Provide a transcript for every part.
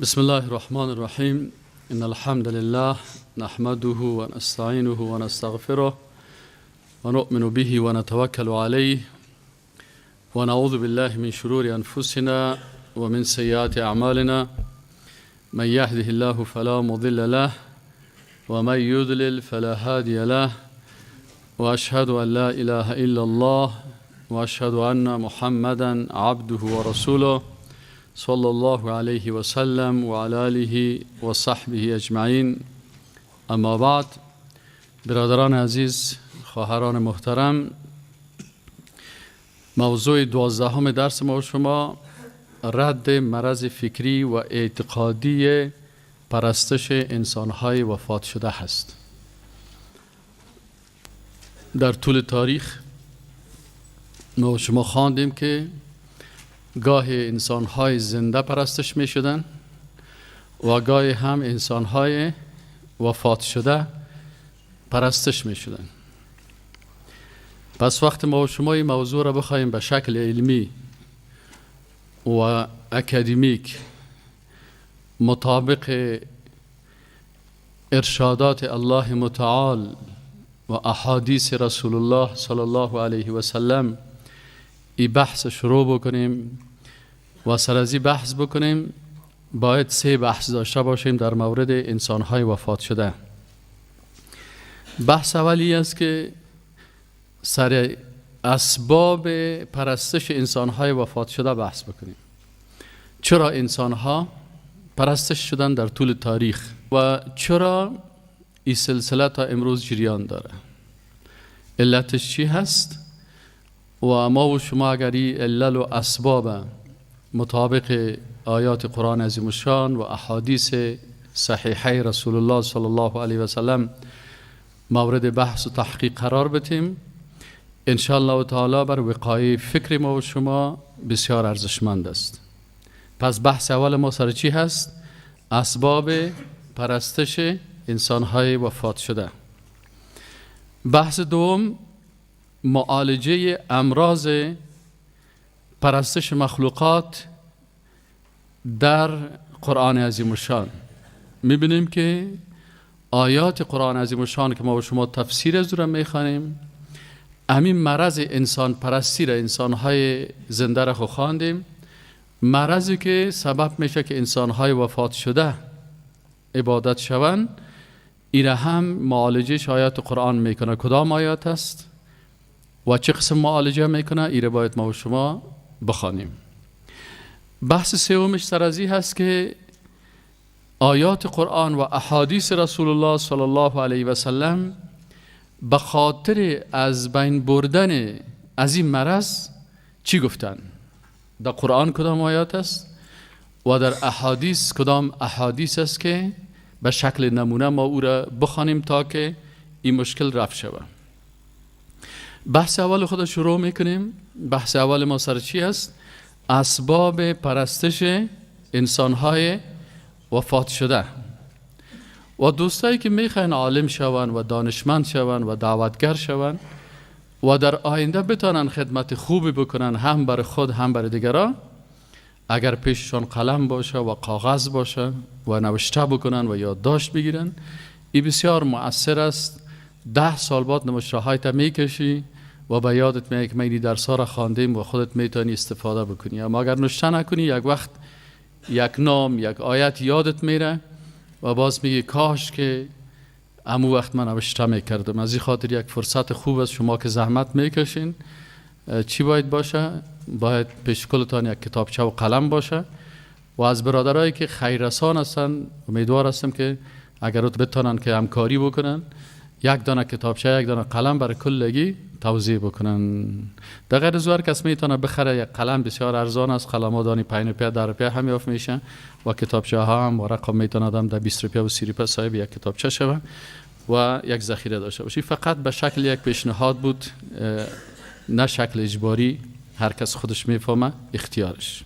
بسم الله الرحمن الرحیم. ان الحمد لله نحمده ونستعینه ونستغفره ونؤمن به ونتوکل علیه ونعوذ بالله من شرور انفسنا ومن سیئات اعمالنا. من يهده الله فلا مضل له ومن يضلل فلا هادي له، واشهد ان لا اله الا الله واشهد ان محمدا عبده ورسوله صلی الله علیه و سلم و علی آله و صحبه اجمعین. اما بعد، برادران عزیز، خواهران محترم، موضوع 12 درس ما و شما رد مرض فکری و اعتقادی پرستش انسانهای وفات شده هست. در طول تاریخ ما و شما خواندیم که گاه انسانهای زنده پرستش می شدن و گاهی هم انسانهای وفات شده پرستش می شدن. پس وقت ما و شما این موضوع را بخواهیم به شکل علمی و اکادمیک مطابق ارشادات الله متعال و احادیث رسول الله صلی الله علیه و سلم این بحث شروع بکنیم و سر از این بحث بکنیم، باید سه بحث داشته باشیم در مورد انسانهای وفات شده. بحث اولی است که سر اسباب پرستش انسانهای وفات شده بحث بکنیم. چرا انسانها پرستش شدن در طول تاریخ و چرا این سلسله تا امروز جریان داره، علتش چی هست؟ و ما و شما اگر این علل و اسباب مطابق آیات قرآن عظیم الشان و احادیث صحیحه رسول الله صلی الله علیه و سلم مورد بحث و تحقیق قرار بدیم، ان شاء الله تعالی بر وقایع فکر ما و شما بسیار ارزشمند است. پس بحث اول ما سر چی هست؟ اسباب پرستش انسانهای وفات شده. بحث دوم معالجه امراض پرستش مخلوقات در قرآن عظیم الشان. میبینیم که آیات قرآن عظیم الشان که ما با شما تفسیر از او را میخوانیم، همین مرض انسان پرستی را، انسانهای زنده را خواندیم، مرضی که سبب میشه که انسانهای وفات شده عبادت شوند، ایره هم معالجه آیات قرآن میکنه. کدام آیات است و چه قسم معالجه میکنه، ایره باید ما و شما بخوانیم. بحث سومش سر از این هست که آیات قرآن و احادیث رسول الله صلی الله علیه و سلم به خاطر از بین بردن از این مرض چی گفتن؟ در قرآن کدام آیات است و در احادیث کدام احادیث است که به شکل نمونه ما او را بخوانیم تا که این مشکل رفع شود. بحث اول خود شروع میکنیم. بحث اول ما سر چی است؟ اسباب پرستش انسانهای وفات شده. و دوستایی که میخواین عالم شوند و دانشمند شوند و دعوتگر شوند و در آینده بتانن خدمت خوبی بکنن، هم بر خود هم بر دیگران، اگر پیششان قلم باشه و کاغذ باشه و نوشته بکنن و یادداشت بگیرن، این بسیار مؤثر است. 10 سال بعد نوشته هایت میکشی و به یادت میاد که من این درس ها را خواندیم و خودت میتونی استفاده بکنی. اما اگر نوشته نکنی، یک وقت یک نام، یک آیت یادت میره و باز میگی کاش که امو وقت من نوشته میکردم. از این خاطر یک فرصت خوب است، شما که زحمت میکشین چی باید باشه؟ باید پیش کلتان یک کتابچه و قلم باشه. و از برادرایی که خیررسان هستن امیدوار هستم که اگر بتانن که همکاری بکنن، یک دانه کتابچه، یک دانه قلم برای کلگی توزیع بکنن. در غیر از هر کس میتونه بخره، یک قلم بسیار ارزان است، قلم ها دانی 5 روپیه 10 روپیه هم یافت میشه و کتابچه ها هم ورق میتونه آدم در 20 روپیه و 30 روپیه صاحب یک کتابچه شوه و یک ذخیره داشته باشی. فقط به شکل یک پیشنهاد بود، نه شکل اجباری، هر کس خودش میفهمه اختیارش.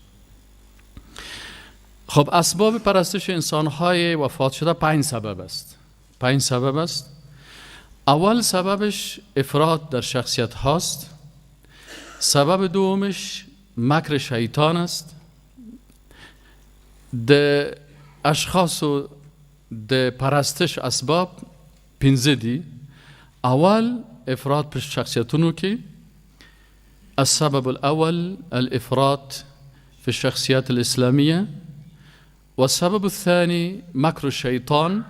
خب، اسباب پرستش انسانهای وفات شده 5 سبب است. 5 سبب است. اول سببش افراط در شخصیت هاست. سبب دومش مکر شیطان است. اشخاصو د پرستش اسباب پنځه دي. اول افراط په شخصیتونو کې، السبب الأول الإفراط في الشخصيات الإسلامية، والسبب الثاني مكر الشيطان،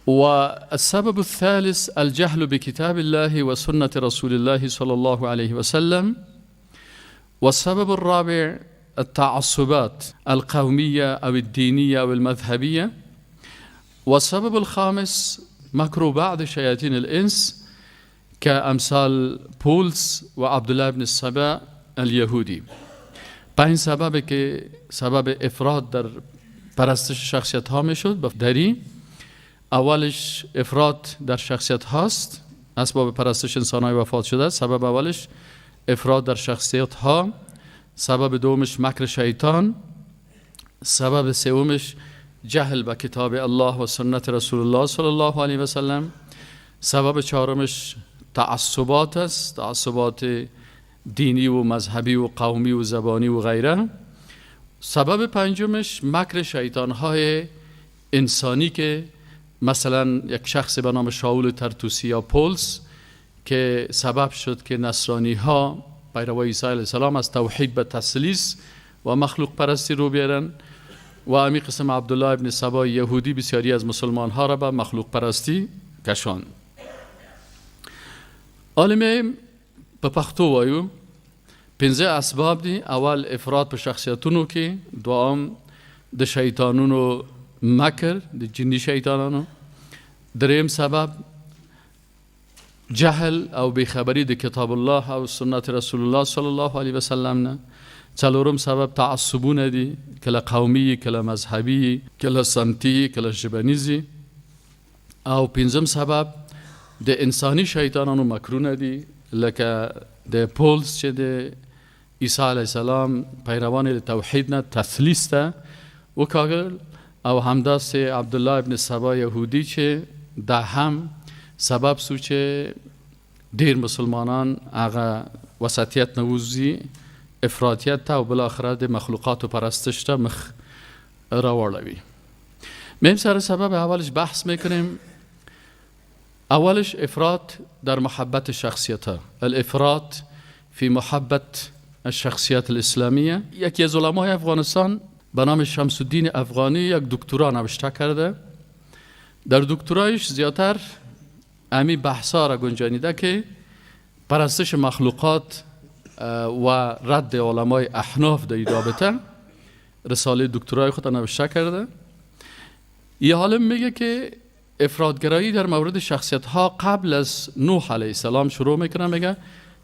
والسبب الثالث الجهل بكتاب الله وسنة رسول الله صلى الله عليه وسلم، والسبب الرابع التعصبات القومية أو الدينية أو المذهبية، والسبب الخامس مكر بعض شياطين الإنس كأمثال پولس و عبدالله بن سبا اليهودی. پنج سبب که سبب افراد در پرستش شخصیت ها می شد دری. اولش افراد در شخصیت هاست، اسباب پرستش انسان های وفات شده. سبب اولش افراد در شخصیت ها، سبب دومش مکر شیطان، سبب سومش جهل به کتاب الله و سنت رسول الله صلی الله علیه و سلم، سبب چهارمش تعصبات است، تعصبات دینی و مذهبی و قومی و زبانی و غیره. سبب پنجمش مکر شیطان‌های انسانی که مثلا یک شخص به نام شاول ترتوسی یا پولس که سبب شد که نصرانی ها پیروای عیسی علیه السلام از توحید به تثلیث و مخلوق پرستی رو بیارن، و امی قسم عبدالله ابن سبا یهودی بسیاری از مسلمان ها را به مخلوق پرستی کشان. عالم په پښتو وایو پنځه اسباب دي. اول افراط په شخصیتونو کې، دوم د شیطانونو مکر، د جني شیطانانو، دریم سبب جهل او بیخبری د کتاب الله او سنت رسول الله صلی الله علیه وسلم نه، څلورم سبب تعصبونه دي، کله قومي، کله مذهبي، کله سمتي، کله ژبنیزي، او پنځم سبب د انساني شیطانانو مکرونه دي، لکه د پولس چې د عیسی علیه السلام پیروان د توحید نه تثلیث ته وکاږل، او همداسې عبدالله ابن سبا یهودي چې دا هم سبب سو چې ډیر مسلمانان هغه وسطیت نه وځي افراطیت ته او بالاخره د مخلوقاتو پرستش ته مخ راواړوي. میم سر سبب اولش بحث میکنیم. اولش افراط در محبت شخصیت ها، الافراط فی محبت الشخصیت الاسلامیه. یکی از علمای افغانستان به نام شمس الدین افغانی یک دکترا نوشته کرده. در دکترایش زیادتر امی بحثا را گنجانیده که پرستش مخلوقات و رد علمای احناف در این رابطه رساله دکترای خود نوشته کرده. یه عالم میگه که افرادگرایی در مورد شخصیت ها قبل از نوح علیه السلام شروع میکنه. میگه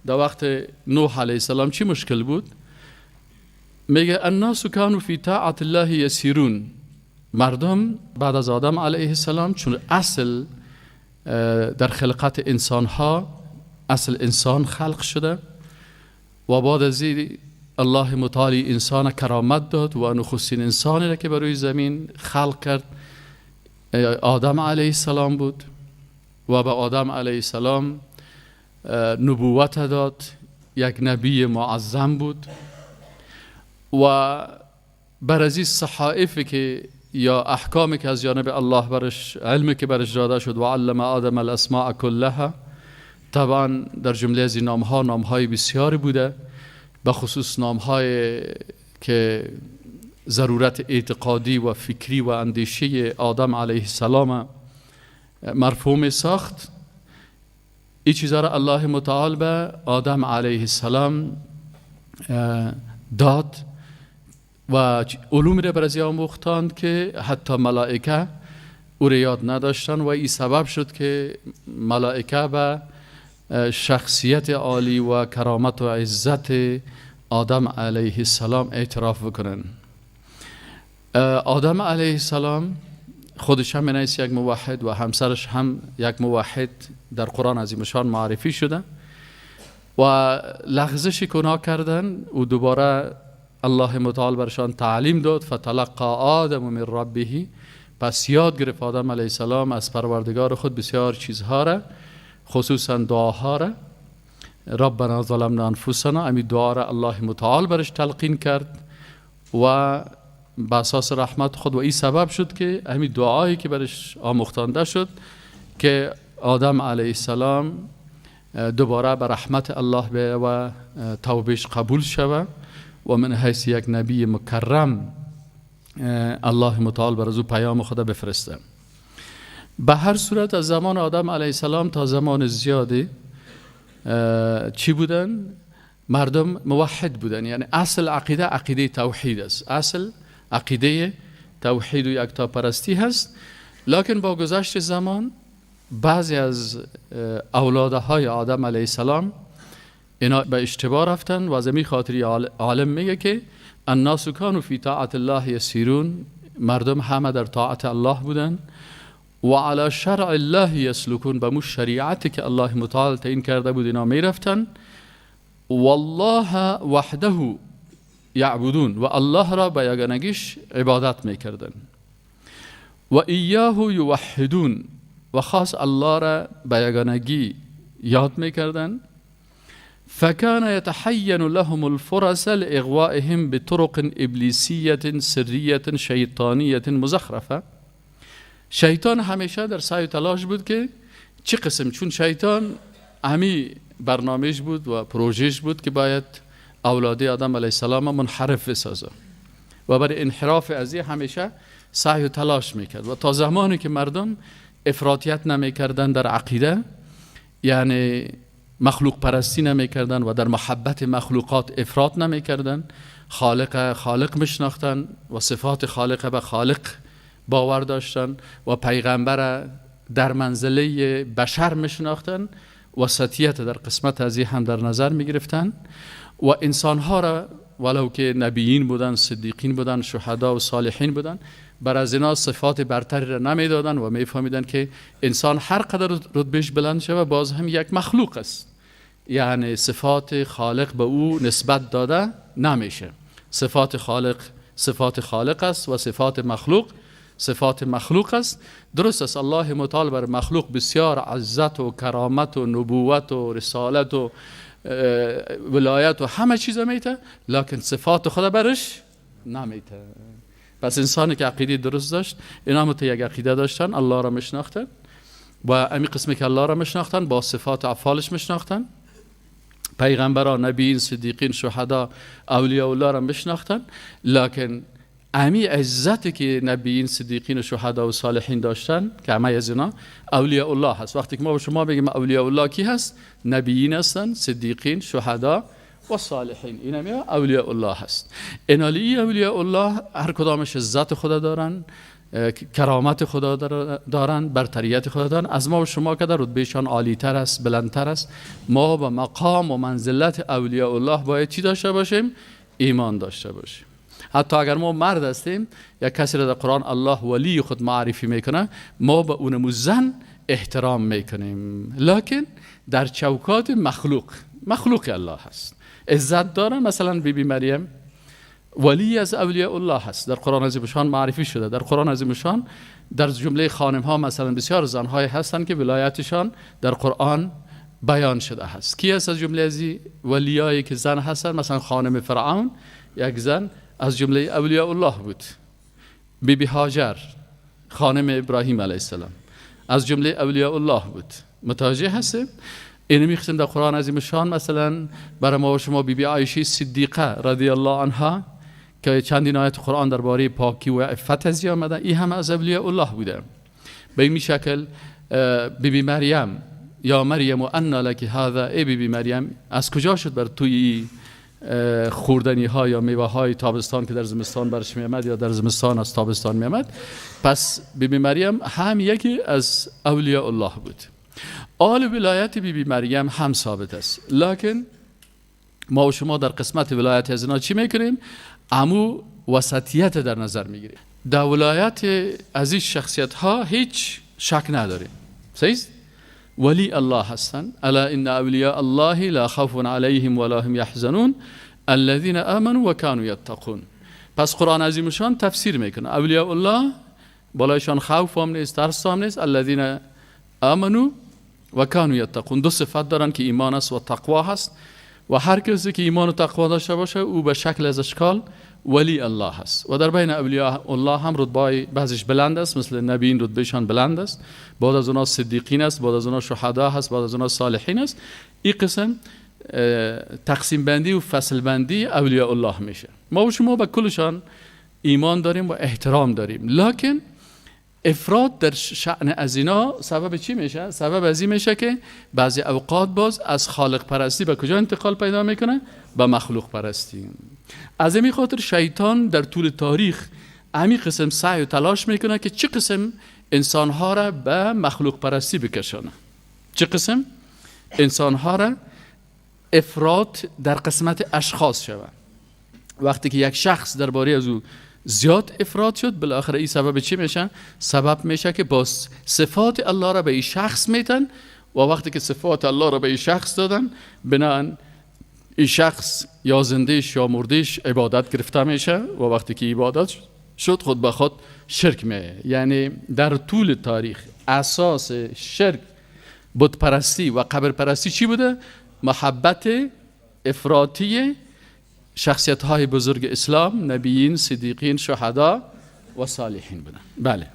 در وقت نوح علیه السلام چی مشکل بود؟ میگه الناس كانوا فی طاعت الله یسیرون. مردم بعد از آدم علیه السلام، چون اصل در خلقت انسان ها اصل انسان خلق شده و بعد از این الله متعالی انسان کرامت داد و نخستین انسانی را که بر روی زمین خلق کرد آدم علیه السلام بود و به آدم علیه السلام نبوت داد، یک نبی معظم بود و بر از این صحائفی که یا احکامی که از جانب الله برش علمی که برش داده شد و علم آدم الاسماء كلها، طبعا در جمله از این نامها نامهای بسیاری بوده، به خصوص نامهای که ضرورت اعتقادی و فکری و اندیشه آدم علیه السلام مرفوع ساخت. این چیزا را الله متعال به آدم علیه السلام داد و علوم را برازی آموختند که حتی ملائکه او را یاد نداشتن و این سبب شد که ملائکه به شخصیت عالی و کرامت و عزت آدم علیه السلام اعتراف بکنن. آدم علیه السلام خودش هم منیس یک موحد و همسرش هم یک موحد در قرآن عظیمشان معرفی شده و لغزش گناه کردن و دوباره الله متعال برشان تعلیم داد. فتلقى آدم من ربه، پس یاد گرفت آدم علیه السلام از پروردگار خود بسیار چیزها را، خصوصا دعاها را. ربنا ظلمنا انفسنا، امی دعا را الله متعال برش تلقین کرد و به اساس رحمت خود و این سبب شد که همین دعایی که برش آموختانده شد که آدم علیه السلام دوباره به رحمت الله به و توبهش قبول شوه و من حیث یک نبی مکرم الله متعال بر از او پیام خدا بفرسته. به هر صورت از زمان آدم علیه السلام تا زمان زیادی چی بودن؟ مردم موحد بودن، یعنی اصل عقیده عقیده توحید است، اصل عقیده توحید و یکتاپرستی هست. لکن با گذشت زمان بعضی از اولادهای آدم علیه السلام اینا به اشتباه رفتن و از این خاطری عالم میگه که الناس کانوا فی طاعت الله یسیرون، مردم همه در طاعت الله بودن و علی شرع الله یسلکون، به مو شریعتی که الله متعال تعیین کرده بود اینا میرفتن. والله وحده یعبدون، و الله را به یگانگیش عبادت میکردن. و ایاه یوحدون، و خاص الله را به یگانگی یاد میکردن. فكان يتحين لهم الفرص لإغوائهم بطرق إبليسية سرية شیطانیة مزخرفة. شیطان همیشه در سعی و تلاش بود که چه قسم، چون شیطان همی برنامهش بود و پروژهش بود که باید اولاد آدم علیه السلام منحرف بسازه و برای انحراف از این همیشه سعی و تلاش میکرد و تا زمانی که مردم افراطیت نمیکردن در عقیده، یعنی مخلوق پرستی نمیکردن و در محبت مخلوقات افراط نمیکردن، خالق خالق میشناختن و صفات خالق به خالق باور داشتن و پیغمبر در منزله بشر میشناختن، وسطیت در قسمت از هم در نظر میگرفتن و انسانها را ولو که نبیین بودن، صدیقین بودن، شهدا و صالحین بودن، بر از اینا صفات برتری را نمیدادن و میفهمیدن که انسان هر قدر رتبهش بلند شود باز هم یک مخلوق است، یعنی صفات خالق به او نسبت داده نمیشه. صفات خالق صفات خالق است و صفات مخلوق صفات مخلوق است. درست است الله متعال بر مخلوق بسیار عزت و کرامت و نبوت و رسالت و ولایت و همه چیز میته، لکن صفات خدا برش نمیته. پس انسانی که عقیده درست داشت، اینا هم یک عقیده داشتن، الله را میشناختن و امی قسمی که الله را میشناختن با صفات افعالش میشناختن، پیغمبران، نبیین، صدیقین، شهدا، اولیاء الله را میشناختن، لکن امی عزتی که نبیین، صدیقین و شهدا و صالحین داشتن که همه از اینا اولیاء الله هست. وقتی که ما به شما بگیم اولیاء الله کی هست، نبیین هستن، صدیقین، شهدا و صالحین، این هم اولیاء الله هست. اینالی اولیاء الله هر کدامش عزت خدا دارن، کرامت خدا دارن، برتریت خدا دارن. از ما و شما که در رتبهشان عالی تر است، بلندتر است، ما به مقام و منزلت اولیاء الله باید چی داشته باشیم؟ ایمان داشته باشیم. حتی اگر ما مرد هستیم یا کسی را در قرآن الله ولی خود معرفی میکنه، ما به اونمو زن احترام میکنیم، لکن در چوکات مخلوق، مخلوق الله هست، عزت داره. مثلا بی بی مریم ولی از اولیاء الله هست، در قرآن عظیمشان معرفی شده. در قرآن عظیمشان در جمله خانم ها مثلا بسیار زنهای هستند که ولایتشان در قرآن بیان شده هست. کی هست از جمله از ولیایی که زن هستند؟ مثلا خانم فرعون یک زن از جمله اولیاء الله بود. بی بی هاجر خانم ابراهیم علیه السلام از جمله اولیاء الله بود. متوجه هستیم؟ اینو میخواستیم در قرآن عظیم شان مثلا برای ما و شما بی بی عایشه صدیقه رضی الله عنها که چندین آیت قرآن درباره پاکی و عفت از آمده، این هم از اولیاء الله بوده. به این شکل بی بی مریم، یا مریم و انا لک هذا، ای بی بی مریم از کجا شد بر توی خوردنی ها یا میوه های تابستان که در زمستان برش می آمد یا در زمستان از تابستان می آمد؟ پس بی بی مریم هم یکی از اولیاء الله بود. آل ولایت بی بی مریم هم ثابت است، لکن ما و شما در قسمت ولایت از اینا چی میکنیم؟ امو وسطیت در نظر میگیریم. در ولایت از این شخصیت ها هیچ شک نداریم، صحیح؟ ولی الله هستند. الا ان اولیاء الله لا خوف علیهم ولا هم یحزنون الذین آمنوا وکانوا یتقون. پس قرآن عظیمشان تفسیر میکنه اولیاء الله بالایشان خوف هم نیست، ترس هم نیست. الذین آمنوا و کانوا یتقون، دو صفت دارن که ایمان است و تقوا هست و هر کسی که ایمان و تقوا داشته باشه او به شکل از اشکال ولی الله هست و در بین اولیاء الله هم رتبه بعضیش بلند است، مثل نبیین رتبهشان بلند است، بعد از اونا صدیقین است، بعد از اونا شهدا هست، بعد از اونا صالحین است. این قسم تقسیم بندی و فصل بندی اولیاء الله میشه. ما و شما به کلشان ایمان داریم و احترام داریم، لکن افراد در شأن از اینا سبب چی میشه؟ سبب از این میشه که بعضی اوقات باز از خالق پرستی به کجا انتقال پیدا میکنه؟ به مخلوق پرستی. از این خاطر شیطان در طول تاریخ همین قسم سعی و تلاش میکنه که چه قسم انسانها را به مخلوق پرستی بکشانه، چه قسم انسانها را افراد در قسمت اشخاص شود. وقتی که یک شخص درباره از او زیاد افراد شد، بالاخره این سبب چی میشه؟ سبب میشه که با صفات الله را به این شخص میتن و وقتی که صفات الله را به این شخص دادن، بناً این شخص یا زندهش یا مردهش عبادت گرفته میشه و وقتی که عبادت شد خود به خود شرک میه. یعنی در طول تاریخ اساس شرک، بت پرستی و قبر پرستی چی بوده؟ محبت افراطی شخصیت های بزرگ اسلام، نبیین، صدیقین، شهدا و صالحین بودن. بله،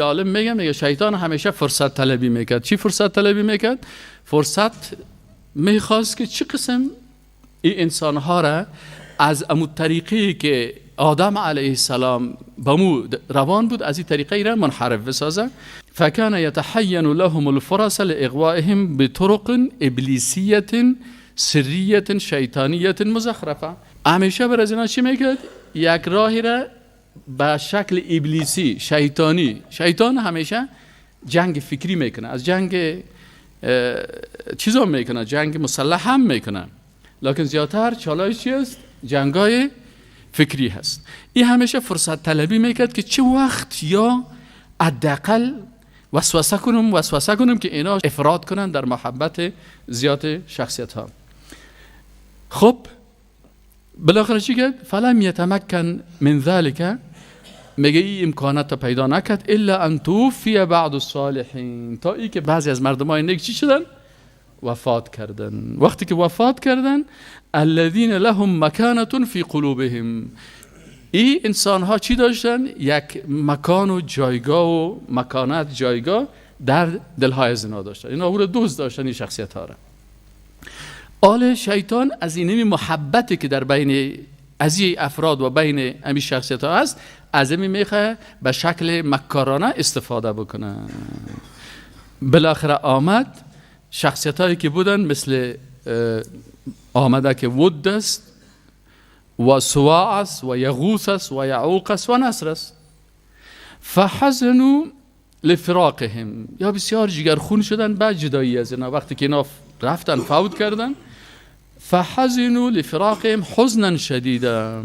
عالم میگه شیطان همیشه فرصت طلبی میکرد. چی فرصت طلبی میکرد؟ فرصت میخواست که چه قسم این انسانها را از امو طریقی که آدم علیه السلام به مو روان بود، از این طریقه را منحرف بسازه. فکان یتحین لهم الفرص لاغوائهم بطرق ابلیسیه سریه شیطانیه مزخرفه. همیشه بر از اینا چی میکرد؟ یک راهی را به شکل ابلیسی شیطانی. شیطان همیشه جنگ فکری میکنه، از جنگ چیزا میکنه، جنگ مسلح هم میکنه، لکن زیادتر چالش چی است؟ جنگای فکری هست. این همیشه فرصت طلبی میکرد که چه وقت یا حداقل وسوسه کنم که اینا افراد کنن در محبت زیاد شخصیت ها. خب بالاخره چی کرد؟ فلم یتمکن من ذلک، میگه این امکانات پیدا نکرد الا ان توفی بعض الصالحین، تا ای که بعضی از مردمای نیک چی شدن؟ وفات کردن. وقتی که وفات کردن، الذین لهم مکانة فی قلوبهم، این انسان ها چی داشتن؟ یک مکان و جایگاه و مکانت جایگاه در دلهای از اینا داشتن. اینا او رو دوست داشتن، این شخصیت ها را. آل شیطان از اینمی محبتی که در بین از این افراد و بین امی شخصیت ها هست، از امی میخواه به شکل مکارانه استفاده بکنه. بالاخره آمد شخصیت هایی که بودن، مثل آمده که ود است و سواع است و یغوث است و یعوق است و نصر است. فحزنوا لفراقهم، یا بسیار جگرخون شدن بعد جدایی از اینا. وقتی که اینا رفتن فوت کردن، فحزنوا لفراقهم حزنا شدیدا،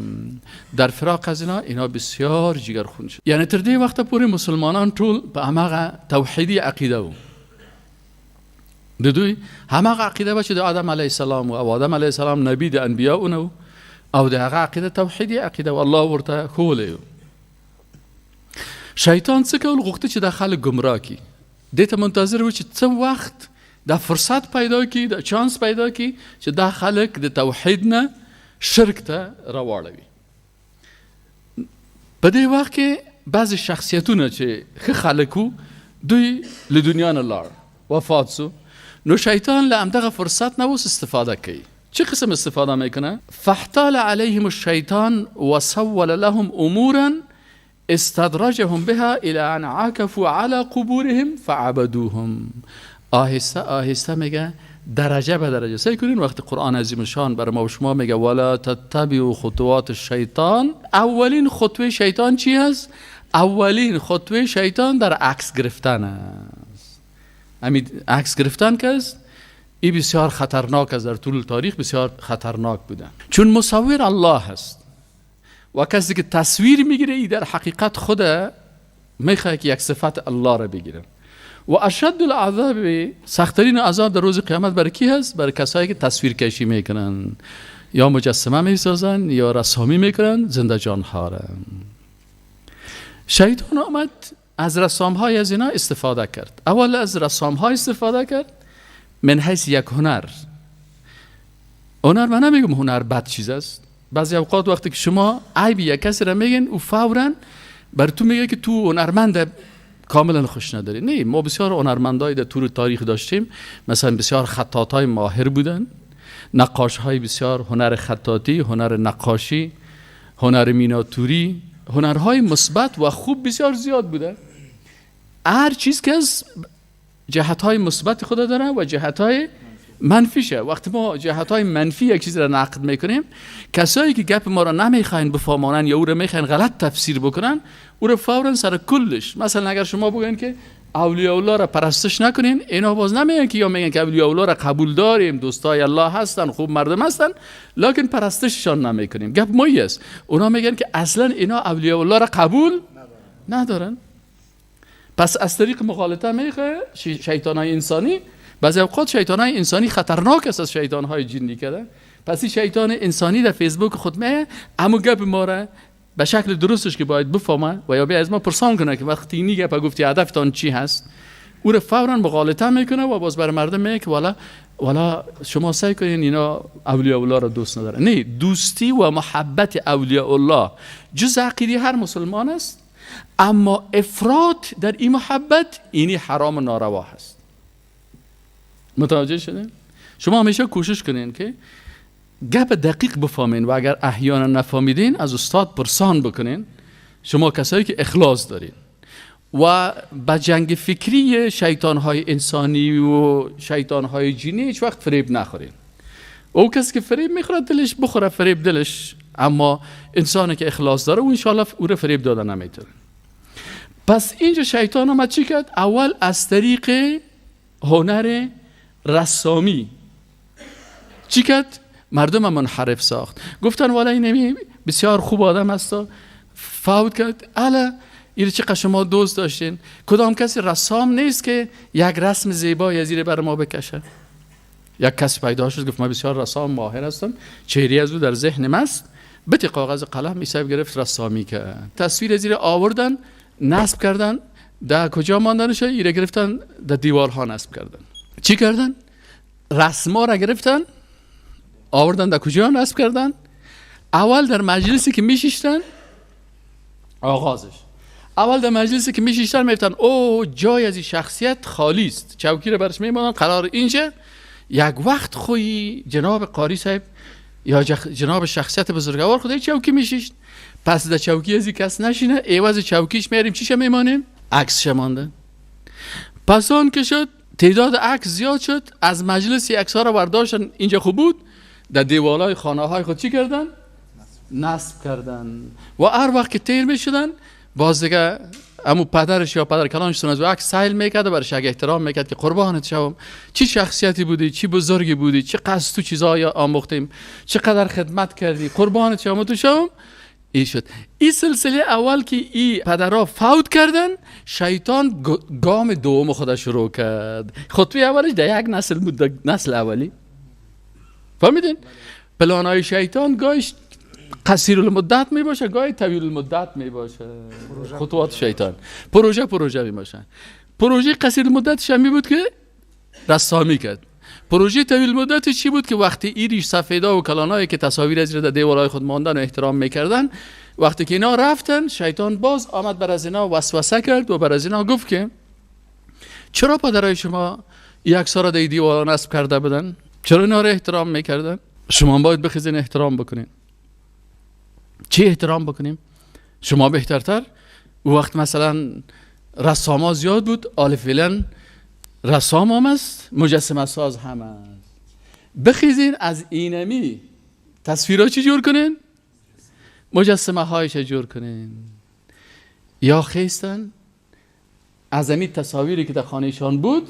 در فراق از اینا بسیار جگرخون شد. یعنی تر دې وخته پورې مسلمانان ټول په هماغه توحیدي عقیده وو. د دوی هماغه عقیده وه چې د آدم علیه السلام او آدم علیه السلام نبی د انبیاء نه او د هغه عقیده توحیدي عقیده و الله ورته ښوولی و. شیطان څه کول؟ غوښته چې دا خلک ګمراه کړي. دې ته منتظر و چې څه وخت دا فرصت پیدا کړي، دا چانس پیدا کړي چې دا خلک د توحید نه شرک ته راواړوي. په دې وخت کې بعضې شخصیتونه چې ښه خلک وو، دوی له دنیا نه لاړ، وفات سو. نو شیطان له همدغه فرصت نه اوس استفاده کوي. چه قسم استفاده میکنه؟ فاحتال علیهم الشیطان وسول لهم امورا استدرجهم بها الى ان عكفوا على قبورهم فعبدوهم. آهسته آهسته میگه درجه به درجه. سعی کنین وقتی قرآن عظیم شان برای ما و شما میگه ولا تتبعوا خطوات الشیطان، اولین خطوه شیطان چی هست؟ اولین خطوه شیطان در عکس گرفتن است. همین عکس گرفتن که است، این بسیار خطرناک است، در طول تاریخ بسیار خطرناک بوده، چون مصور الله هست و کسی که تصویر میگیره ای در حقیقت خود میخواد که یک صفت الله را بگیره. و اشد العذاب، سخت‌ترین عذاب در روز قیامت برای کی هست؟ برای کسایی که تصویر کشی میکنن یا مجسمه میسازن یا رسامی میکنن زنده جان ها را. شیطان آمد از رسام های از اینا استفاده کرد. اول از رسام ها استفاده کرد من حیث یک هنر. هنر، من نمیگم هنر بد چیز است، بعضی اوقات وقتی که شما عیب یک کسی را میگین، او فوراً بر تو میگه که تو هنرمند کاملا خوش نداری. نه، ما بسیار هنرمندای در طول تاریخ داشتیم، مثلا بسیار خطاطای ماهر بودن، نقاش‌های بسیار هنر خطاطی، هنر نقاشی، هنر میناتوری، هنرهای مثبت و خوب بسیار زیاد بودن. هر چیز که از جهت‌های مثبت خود داره و جهت‌های منفیشه. وقتی ما جهت‌های منفی یک چیز را نقد میکنیم، کسایی که گپ ما را نمیخواین بفهمانن یا او را میخواین غلط تفسیر بکنن، او را فوراً سر کلش. مثلا اگر شما بگین که اولیاء الله را پرستش نکنین، اینا باز نمیگن که یا میگن که اولیاء الله را قبول داریم، دوستای الله هستن، خوب مردم هستن، لکن پرستششان نمیکنیم. گپ ما است. اونا میگن که اصلا اینا اولیاء الله را قبول ندارن. پس از طریق مغالطه میخواه شیطانای انسانی، بعضی اوقات شیطانای انسانی خطرناک است از شیطانهای جنی کده. پس این شیطان انسانی در فیسبوک خود میه، اما گپ ما را به شکل درستش که باید بفهمه و یا بیا از ما پرسان کنه که وقتی اینی گپ گفتی هدفتان چی هست، او را فوراً مغالطه میکنه و باز بر مردم میگه که والا شما سعی کنین اینا اولیاء الله را دوست ندارن. نه، دوستی و محبت اولیاء الله جز عقیده هر مسلمان است، اما افراط در این محبت اینی حرام و ناروا هست. متوجه شدین؟ شما همیشه کوشش کنین که گپ دقیق بفهمین و اگر احیانا نفهمیدین از استاد پرسان بکنین. شما کسایی که اخلاص دارین و به جنگ فکری شیطانهای انسانی و شیطانهای جنی هیچ وقت فریب نخورین. او کسی که فریب میخوره دلش بخوره فریب دلش، اما انسانی که اخلاص داره او انشالله او رو فریب داده نمیتونه. پس اینجا شیطان آمد چی کرد؟ اول از طریق هنر رسامی چی کرد؟ مردم منحرف ساخت. گفتن والا این بسیار خوب آدم است، فوت کرد. الا این چقدر شما دوست داشتین، کدام کسی رسام نیست که یک رسم زیبای زیر بر ما بکشه؟ یک کسی پیدا شد گفت من بسیار رسام ماهر هستم، چهره از او در ذهن است، بتی کاغذ قلم میساب گرفت رسامی کرد، تصویر زیر آوردن نصب کردن، در کجا ماندنش ایره گرفتن در دیوارها نصب کردن. چی کردن؟ رسما را گرفتن آوردن در کجا نصب کردن؟ اول در مجلسی که میشیشتن، آغازش اول در مجلسی که میشیشتن میگفتن او جای از این شخصیت خالی است، چوکی رو برش میمانن قرار اینجا یک وقت خوی جناب قاری صاحب یا جناب شخصیت بزرگوار خدای چوکی میشیشت، پس در چوکی از این کس نشینه، عوض چوکیش میریم چیش میمانیم؟ عکسش مانده. پس آن که شد تعداد عکس زیاد شد، از مجلس عکس ها رو برداشتن، اینجا خوب بود، در دیوالای خانه های خود چی کردن؟ نصب کردن. و هر وقت که تیر میشدن باز دیگه امو پدرش یا پدر کلانشون از عکس سیل میکرد و برش احترام میکرد که قربانت شوم، چی شخصیتی بودی، چی بزرگی بودی، چه قصد تو چیزای آموختیم، چقدر خدمت کردی، قربانت شوم تو شوم. ای شد این سلسله اول که ای پدرها فوت کردن، شیطان گام دوم خودش شروع کرد. خطوه اولش در یک نسل بود، در نسل اولی. فهمیدین؟ پلانای شیطان گاهیش قصیر المدت می باشه، گاهی طویل المدت می باشه. خطوات شیطان پروژه می باشه. پروژه قصیر المدتش می بود که رسامی کرد. پروژه طویل مدت چی بود؟ که وقتی ایریش سفیدا و کلانایی که تصاویر از در دیوارهای خود ماندن و احترام میکردن، وقتی که اینا رفتن شیطان باز آمد بر از اینا وسوسه کرد و بر از اینا گفت که چرا پدرای شما یک سال در دیوارا نصب کرده بودن؟ چرا اینا رو احترام میکردن؟ شما باید بخیزین احترام بکنین. چی احترام بکنیم؟ شما بهترتر. او وقت مثلا رساما زیاد بود، آل فعلا رسام هم است، مجسمه ساز هم است. بخیزین از اینمی تصویرها چی جور کنین؟ مجسمه هایش جور کنین. یا خیستن از امی تصاویری که در خانهشان بود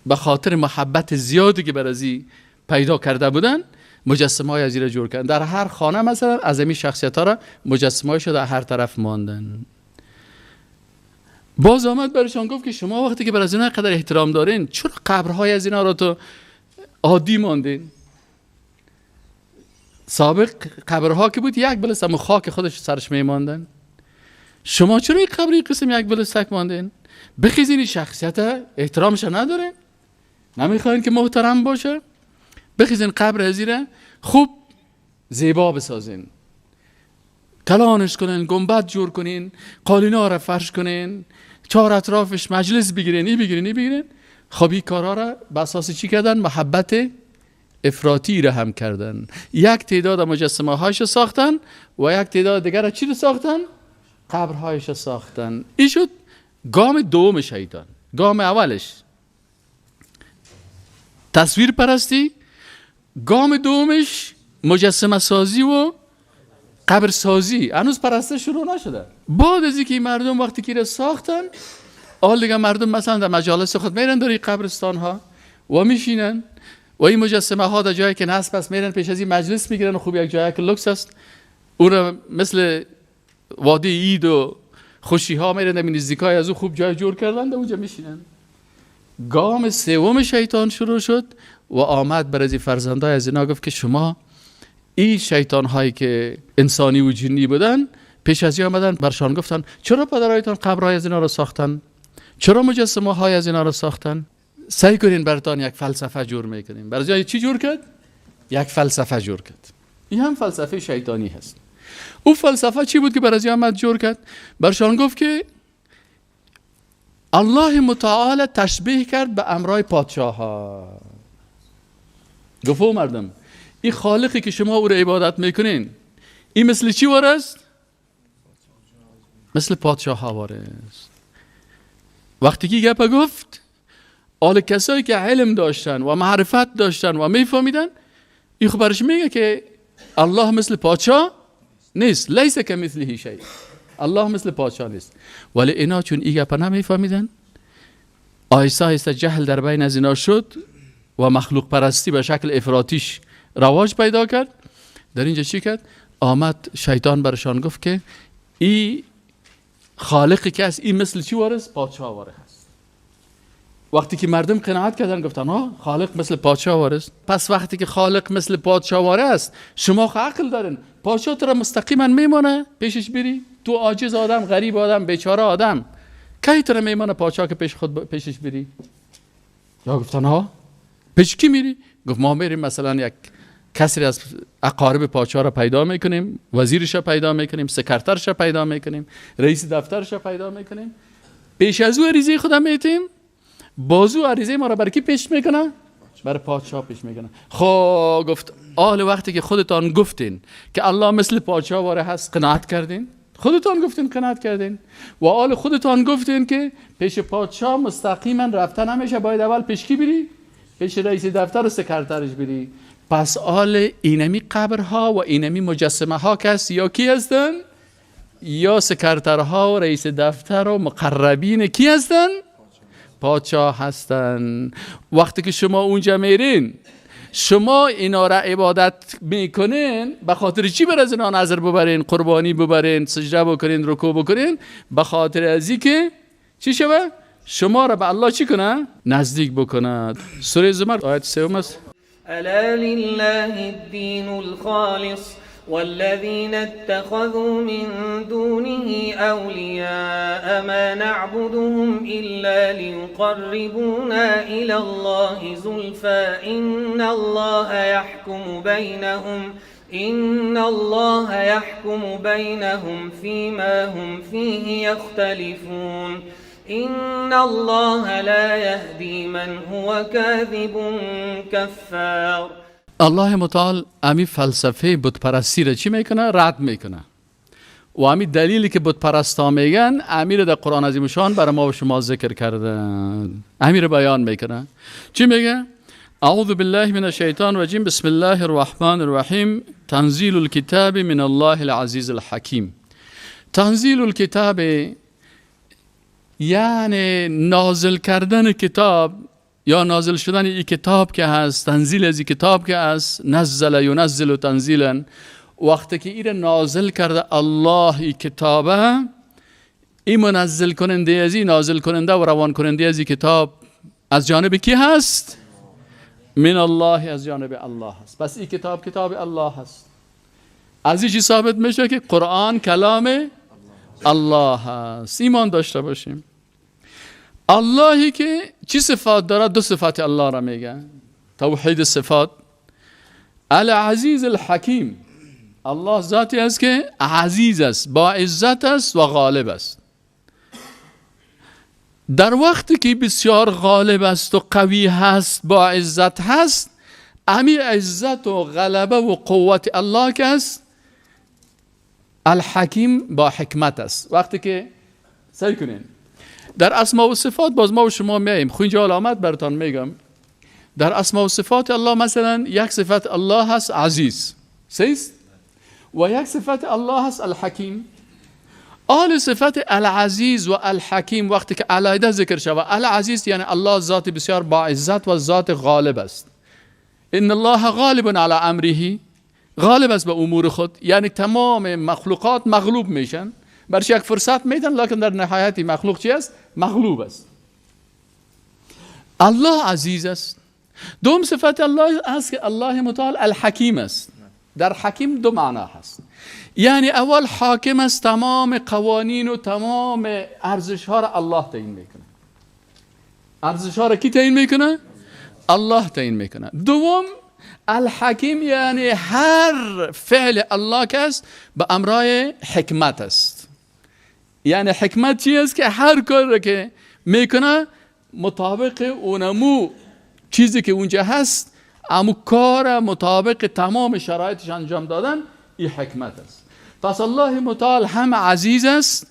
به خاطر محبت زیادی که بر ازی پیدا کرده بودن مجسمه های از را جور کردن. در هر خانه مثلا از امی شخصیت ها را مجسمه هایش در هر طرف ماندن. باز آمد برشان گفت که شما وقتی که بر از اینا قدر احترام دارین چرا قبرهای از اینا را تو عادی ماندین؟ سابق قبرها که بود یک بلس هم خاک خودش سرش میماندن، شما چرا این قبری قسم یک بلسک ماندین؟ بخیزین شخصیت احترامش ندارین، نمیخواین که محترم باشه، بخیزین قبر از ایره خوب زیبا بسازین. کلانش کنین، گنبد جور کنین، قالینا را فرش کنین، چهار اطرافش مجلس بگیرین، ای بگیرین، ای بگیرین. خب این کارها را به اساس چی کردن؟ محبت افراطی را هم کردن. یک تعداد مجسمه هایش ساختن و یک تعداد دیگر را چی رو ساختن؟ قبرهایش ساختن. این شد گام دوم شیطان. گام اولش تصویر پرستی، گام دومش مجسمه سازی و قبر سازی. هنوز پرستش شروع نشده. بعد از اینکه مردم وقتی که را ساختن، آل دیگه مردم مثلا در مجالس خود میرن در قبرستان ها و میشینن و این مجسمه ها در جایی که نصب است میرن پیش از این مجلس میگیرن. خوب یک جایی که لوکس است او را مثل وادی عید و خوشی ها میرن در نزدیکای از او خوب جای جور کردن، در اونجا میشینن. گام سوم شیطان شروع شد و آمد بر از فرزندای از اینا گفت که شما این شیطان هایی که انسانی و جنی بودن پیش از این آمدن برشان گفتن چرا پدرایتان قبرهای از اینا را ساختن؟ چرا مجسمه های از اینا را ساختن؟ سعی کنین براتان یک فلسفه جور میکنیم. برای چی جور کرد؟ یک فلسفه جور کرد. این هم فلسفه شیطانی هست. او فلسفه چی بود که برای آمد جور کرد؟ برشان گفت که الله متعال تشبیه کرد به امرای پادشاه ها. گفت او مردم این خالقی که شما او را عبادت میکنین این مثل چی واره است؟ مثل پادشاه ها واره است. وقتی که گپ گفت آل کسایی که علم داشتن و معرفت داشتن و میفهمیدن این خب برش میگه که الله مثل پادشاه نیست، لیس کمثله شیء، الله مثل پادشاه نیست. ولی اینا چون این گپ نمیفهمیدن آهسته آهسته جهل در بین از اینا شد و مخلوق پرستی به شکل افراطیش رواج پیدا کرد. در اینجا چی کرد؟ آمد شیطان برشان گفت که ای خالقی که است این مثل چی وارث؟ پادشاه وارث است. وقتی که مردم قناعت کردن گفتن ها خالق مثل پادشاه وارث. پس وقتی که خالق مثل پادشاه وارث است شما عقل دارین، پادشاه تو را مستقیما میمانه پیشش بری، تو عاجز آدم، غریب آدم، بیچاره آدم، کی تو را میمانه پادشاه که پیش خود پیشش بری؟ یا گفتن ها پیش کی میری؟ گفت ما میریم مثلا یک کسری از اقارب پادشاه را پیدا میکنیم، وزیرش را پیدا میکنیم، سکرترش را پیدا میکنیم، رئیس دفترش را پیدا میکنیم، پیش از او عریضه خودم میتیم، بازو عریضه ما را بر کی پیش میکنه؟ بر پادشاه پیش میکنه. خب گفت آل وقتی که خودتان گفتین که الله مثل پادشاه واره هست قناعت کردین، خودتان گفتین قناعت کردین، و آل خودتان گفتین که پیش پادشاه مستقیما رفتن نمیشه، باید اول پیش کی بری؟ پیش رئیس دفتر و سکرترش بری. پس آل اینمی قبرها و اینمی مجسمه ها کس یا کی هستن؟ یا سکرترها و رئیس دفتر و مقربین کی هستن؟ پادشاه هستن. وقتی که شما اونجا میرین شما اینا را عبادت میکنین، به خاطر چی بر از اینا نظر ببرین، قربانی ببرین، سجده بکنین، رکوع بکنین؟ به خاطر ازی که چی شوه؟ شما را به الله چی کنه؟ نزدیک بکنه. سوره زمر آیت 3 است. الا لله الدین الخالص والذین اتخذوا من دونه اولیاء ما نعبدهم الا ليقربونا الى الله زلفى ان الله يحكم بينهم فيما هم فيه يختلفون إن الله لا يهدي من هو كاذب كفار. الله متعال امی فلسفه بت پرستی را چی میکنه؟ رد میکنه. و امی دلیلی که بت پرستا میگن امی را در قرآن عظیم شان برای ما و شما ذکر کردن، امی را بیان میکنه. چی میگه؟ اعوذ بالله من الشیطان الرجیم، بسم الله الرحمن الرحیم، تنزیل الکتاب من الله العزیز الحکیم. تنزیل الکتاب یعنی نازل کردن کتاب یا نازل شدن این کتاب که هست، تنزیل از این کتاب که هست، نزل ینزل تنزیلا. وقتی که این نازل کرده الله این کتابه، این منزل کننده از این نازل کننده و روان کننده از این کتاب از جانب کی هست؟ من الله، از جانب الله هست. پس این کتاب کتاب الله هست. از این چی ثابت میشه که قرآن کلام الله هست. ایمان داشته باشیم. اللهی که چی صفات داره؟ دو صفات الله را میگه، توحید صفات. العزیز الحکیم. الله ذاتی است که عزیز است، با عزت است و غالب است. در وقتی که بسیار غالب است و قوی هست، با عزت هست، امی عزت و غلبه و قوت الله که است، الحکیم با حکمت است. وقتی که سعی کنین در اسما و صفات، باز ما و شما میاییم خو اینجا علامت براتان میگم. در اسما و صفات الله مثلا یک صفت الله هست عزیز، سیست، و یک صفت الله هست الحکیم. آل صفت العزیز و الحکیم وقتی که علیحده ذکر شود، العزیز یعنی الله ذات بسیار با عزت و ذات غالب است. ان الله غالب علی امره، غالب است به امور خود، یعنی تمام مخلوقات مغلوب میشن، برش یک فرصت میدن، لکن در نهایت مخلوق چی است؟ مغلوب است. الله عزیز است. دوم صفت الله است که الله متعال الحکیم است. در حکیم دو معنا هست، یعنی اول حاکم است، تمام قوانین و تمام ارزش ها را الله تعیین میکنه. ارزش ها را کی تعیین میکنه؟ الله تعیین میکنه. دوم الحکیم یعنی هر فعل الله که است به امرای حکمت است. یعنی حکمت چی است؟ که هر کار را که میکنه مطابق اونمو چیزی که اونجا هست، امو کار مطابق تمام شرایطش انجام دادن، این حکمت است. پس الله متعال هم عزیز است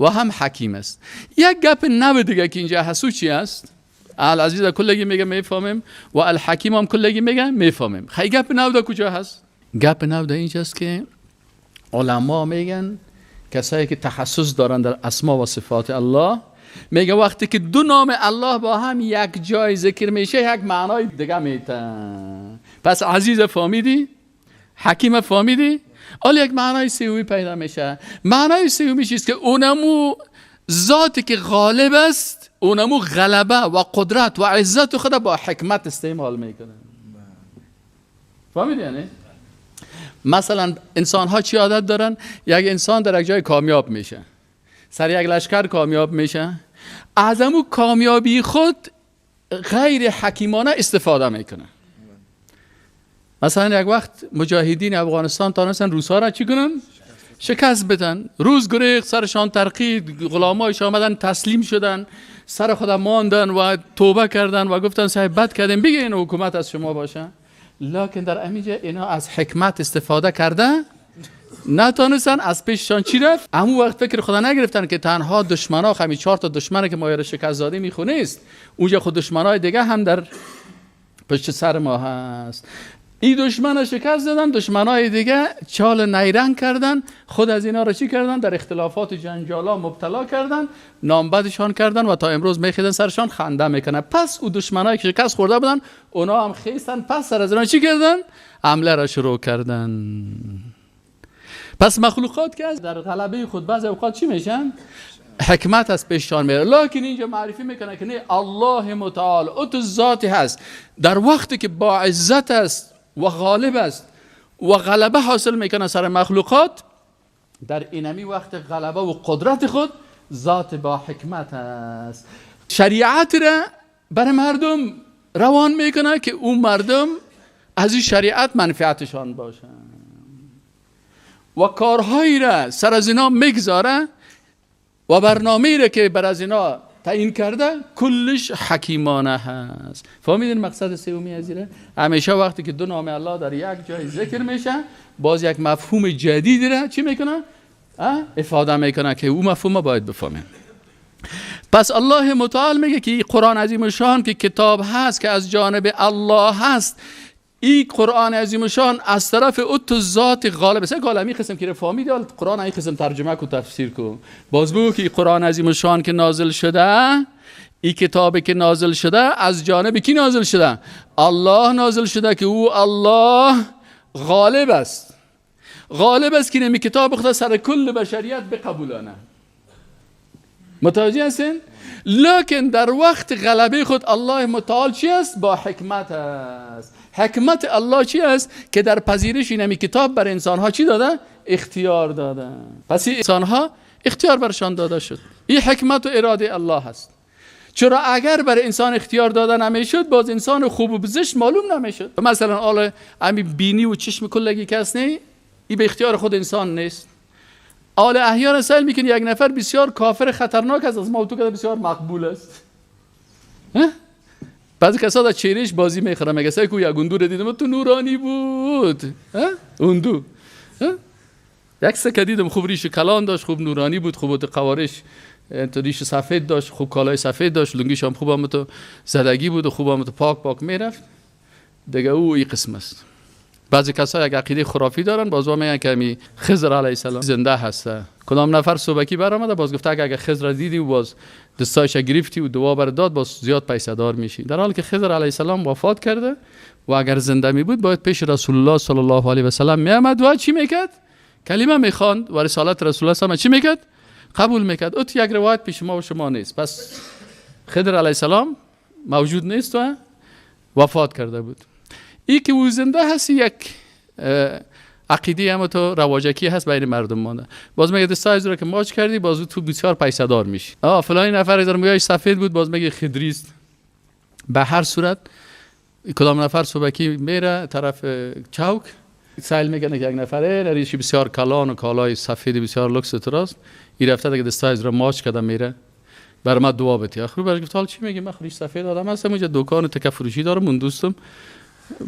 و هم حکیم است. یک گپ نو دیگه که اینجا هست چی است؟ العزیز کلگی میگه میفهمیم و الحکیم هم کلگی میگه میفهمیم. خیلی گپ نو ده کجا هست؟ گپ نو ده اینجاست که علما میگن، کسایی که تخصص دارن در اسما و صفات الله، میگه وقتی که دو نام الله با هم یک جای ذکر میشه یک معنای دیگه میتن. پس عزیز فهمیدی؟ حکیم فهمیدی؟ حالا یک معنای سومی پیدا میشه. معنای سومی چیست؟ که اونمو ذاتی که غالب است، اونمو غلبه و قدرت و عزت خود با حکمت استعمال میکنه. فهمیدی؟ یعنی مثلا انسان ها چی عادت دارن؟ یک انسان در یک جای کامیاب میشه، سر یک لشکر کامیاب میشه، از امو کامیابی خود غیر حکیمانه استفاده میکنه. مثلا یک وقت مجاهدین افغانستان تانستن روس‌ها را چی کنن؟ شکست بدن. روز گریخت، سرشان ترقید، غلامایش آمدن تسلیم شدن، سر خود ماندن و توبه کردن و گفتن صاحب بد کردیم، بگه این حکومت از شما باشه. لکن در امیجا اینا از حکمت استفاده کرده نتانستن، از پیششان چی رفت؟ امو وقت فکر خدا نگرفتن که تنها دشمنا، همین 4 تا دشمنه که ما را شکست دادیم میخونه است، اونجا خود دشمنای دیگه هم در پشت سر ما هست. این دشمن را شکست دادن، دشمنای دیگه چال نیرنگ کردن، خود از اینا را چی کردن؟ در اختلافات جنجالا مبتلا کردن، نامبدشان کردن و تا امروز میخیدن سرشان خنده میکنن. پس او دشمنایی که شکست خورده بودن اونا هم خیستن، پس سر از اینا چی کردن؟ حمله را شروع کردن. پس مخلوقات که از در غلبه خود بعضی اوقات چی میشن؟ حکمت از پیششان میره. لکن اینجا معرفی میکنه که نه، الله متعال او تو ذاتی هست، در وقتی که با عزت است و غالب است و غلبه حاصل میکنه سر مخلوقات، در اینمی وقت غلبه و قدرت خود ذات با حکمت است. شریعت را بر مردم روان میکنه که اون مردم از این شریعت منفعتشان باشن و کارهایی را سر از اینا میگذاره و برنامه‌ای را که بر از اینا تعیین کرده کلش حکیمانه هست. فهمیدین مقصد سومی از ایره؟ همیشه وقتی که دو نام الله در یک جای ذکر میشه، باز یک مفهوم جدید را چی میکنه؟ افاده میکنه که او مفهوم باید بفهمیم. پس الله متعال میگه که این قرآن عظیم شان که کتاب هست که از جانب الله هست، این قرآن عظیم شان از طرف او تو ذات غالب است. عالمی قسم که فهمید قرآن این قسم ترجمه کو تفسیر کو، باز بگو که قرآن عظیم شان که نازل شده، این کتابی که نازل شده از جانب کی نازل شده؟ الله نازل شده که او الله غالب است. غالب است که نمی کتاب خدا سر کل بشریت بقبولانه. متوجه هستین؟ لکن در وقت غلبه خود الله متعال چی است؟ با حکمت است. حکمت الله چی است؟ که در پذیرش اینمی کتاب بر انسانها چی داده؟ اختیار داده. پس این انسانها اختیار برشان داده شد. این حکمت و اراده الله هست. چرا اگر بر انسان اختیار داده نمیشد، باز انسان خوب و بزشت معلوم نمیشد. مثلا آله امی بینی و چشم کلگی کس نی، این به اختیار خود انسان نیست. آل احیانا سیل میکنی یک نفر بسیار کافر خطرناک است، از ما تو که بسیار مقبول است. بعضی کسا در چهرهش بازی میخورن، میگه سعی کو یک اندو رو دیدم تو نورانی بود، اندو یک سکه دیدم، خوب ریش کلان داشت، خوب نورانی بود، خوب قوارش تو ریش سفید داشت، خوب کالای سفید داشت، لنگیش هم خوب هم تو زدگی بود و خوب هم تو پاک پاک میرفت دیگه. او این قسم است. بعضی کسا یک عقیده خرافی دارن، باز میگن که می خضر علیه السلام زنده هسته. کدام نفر صبحکی برآمده باز گفته اگه خضر دیدی و باز دستایش گرفتی و دعا بر داد باز زیاد پیسه دار میشی، در حالی که خضر علیه السلام وفات کرده و اگر زنده می بود باید پیش رسول الله صلی الله علیه و سلم می آمد و چی میکرد؟ کلمه میخواند و رسالت رسول الله صلی چی میکرد؟ قبول میکرد. او یک روایت پیش ما و شما نیست. پس خضر علیه السلام موجود نیست و وفات کرده بود. ای که او زنده هست یک عقیده هم تو رواجکی هست بین مردم مانده. باز میگه دستای رو که ماچ کردی باز تو بسیار پیسه دار میشی. فلانی نفر در مویش سفید بود باز میگه خضریست. به هر صورت کدام نفر صبحکی میره طرف چوک، سایل میگه که یک نفره ریشی بسیار کلان و کالای سفید بسیار لوکس تراست، ای رفته دیگه دستای رو ماچ کرده میره بر ما دعا بده. آخر برش گفت حال چی میگی؟ من ریش سفید آدم هستم، اونجا دکان تکه فروشی دارم، من دوستم،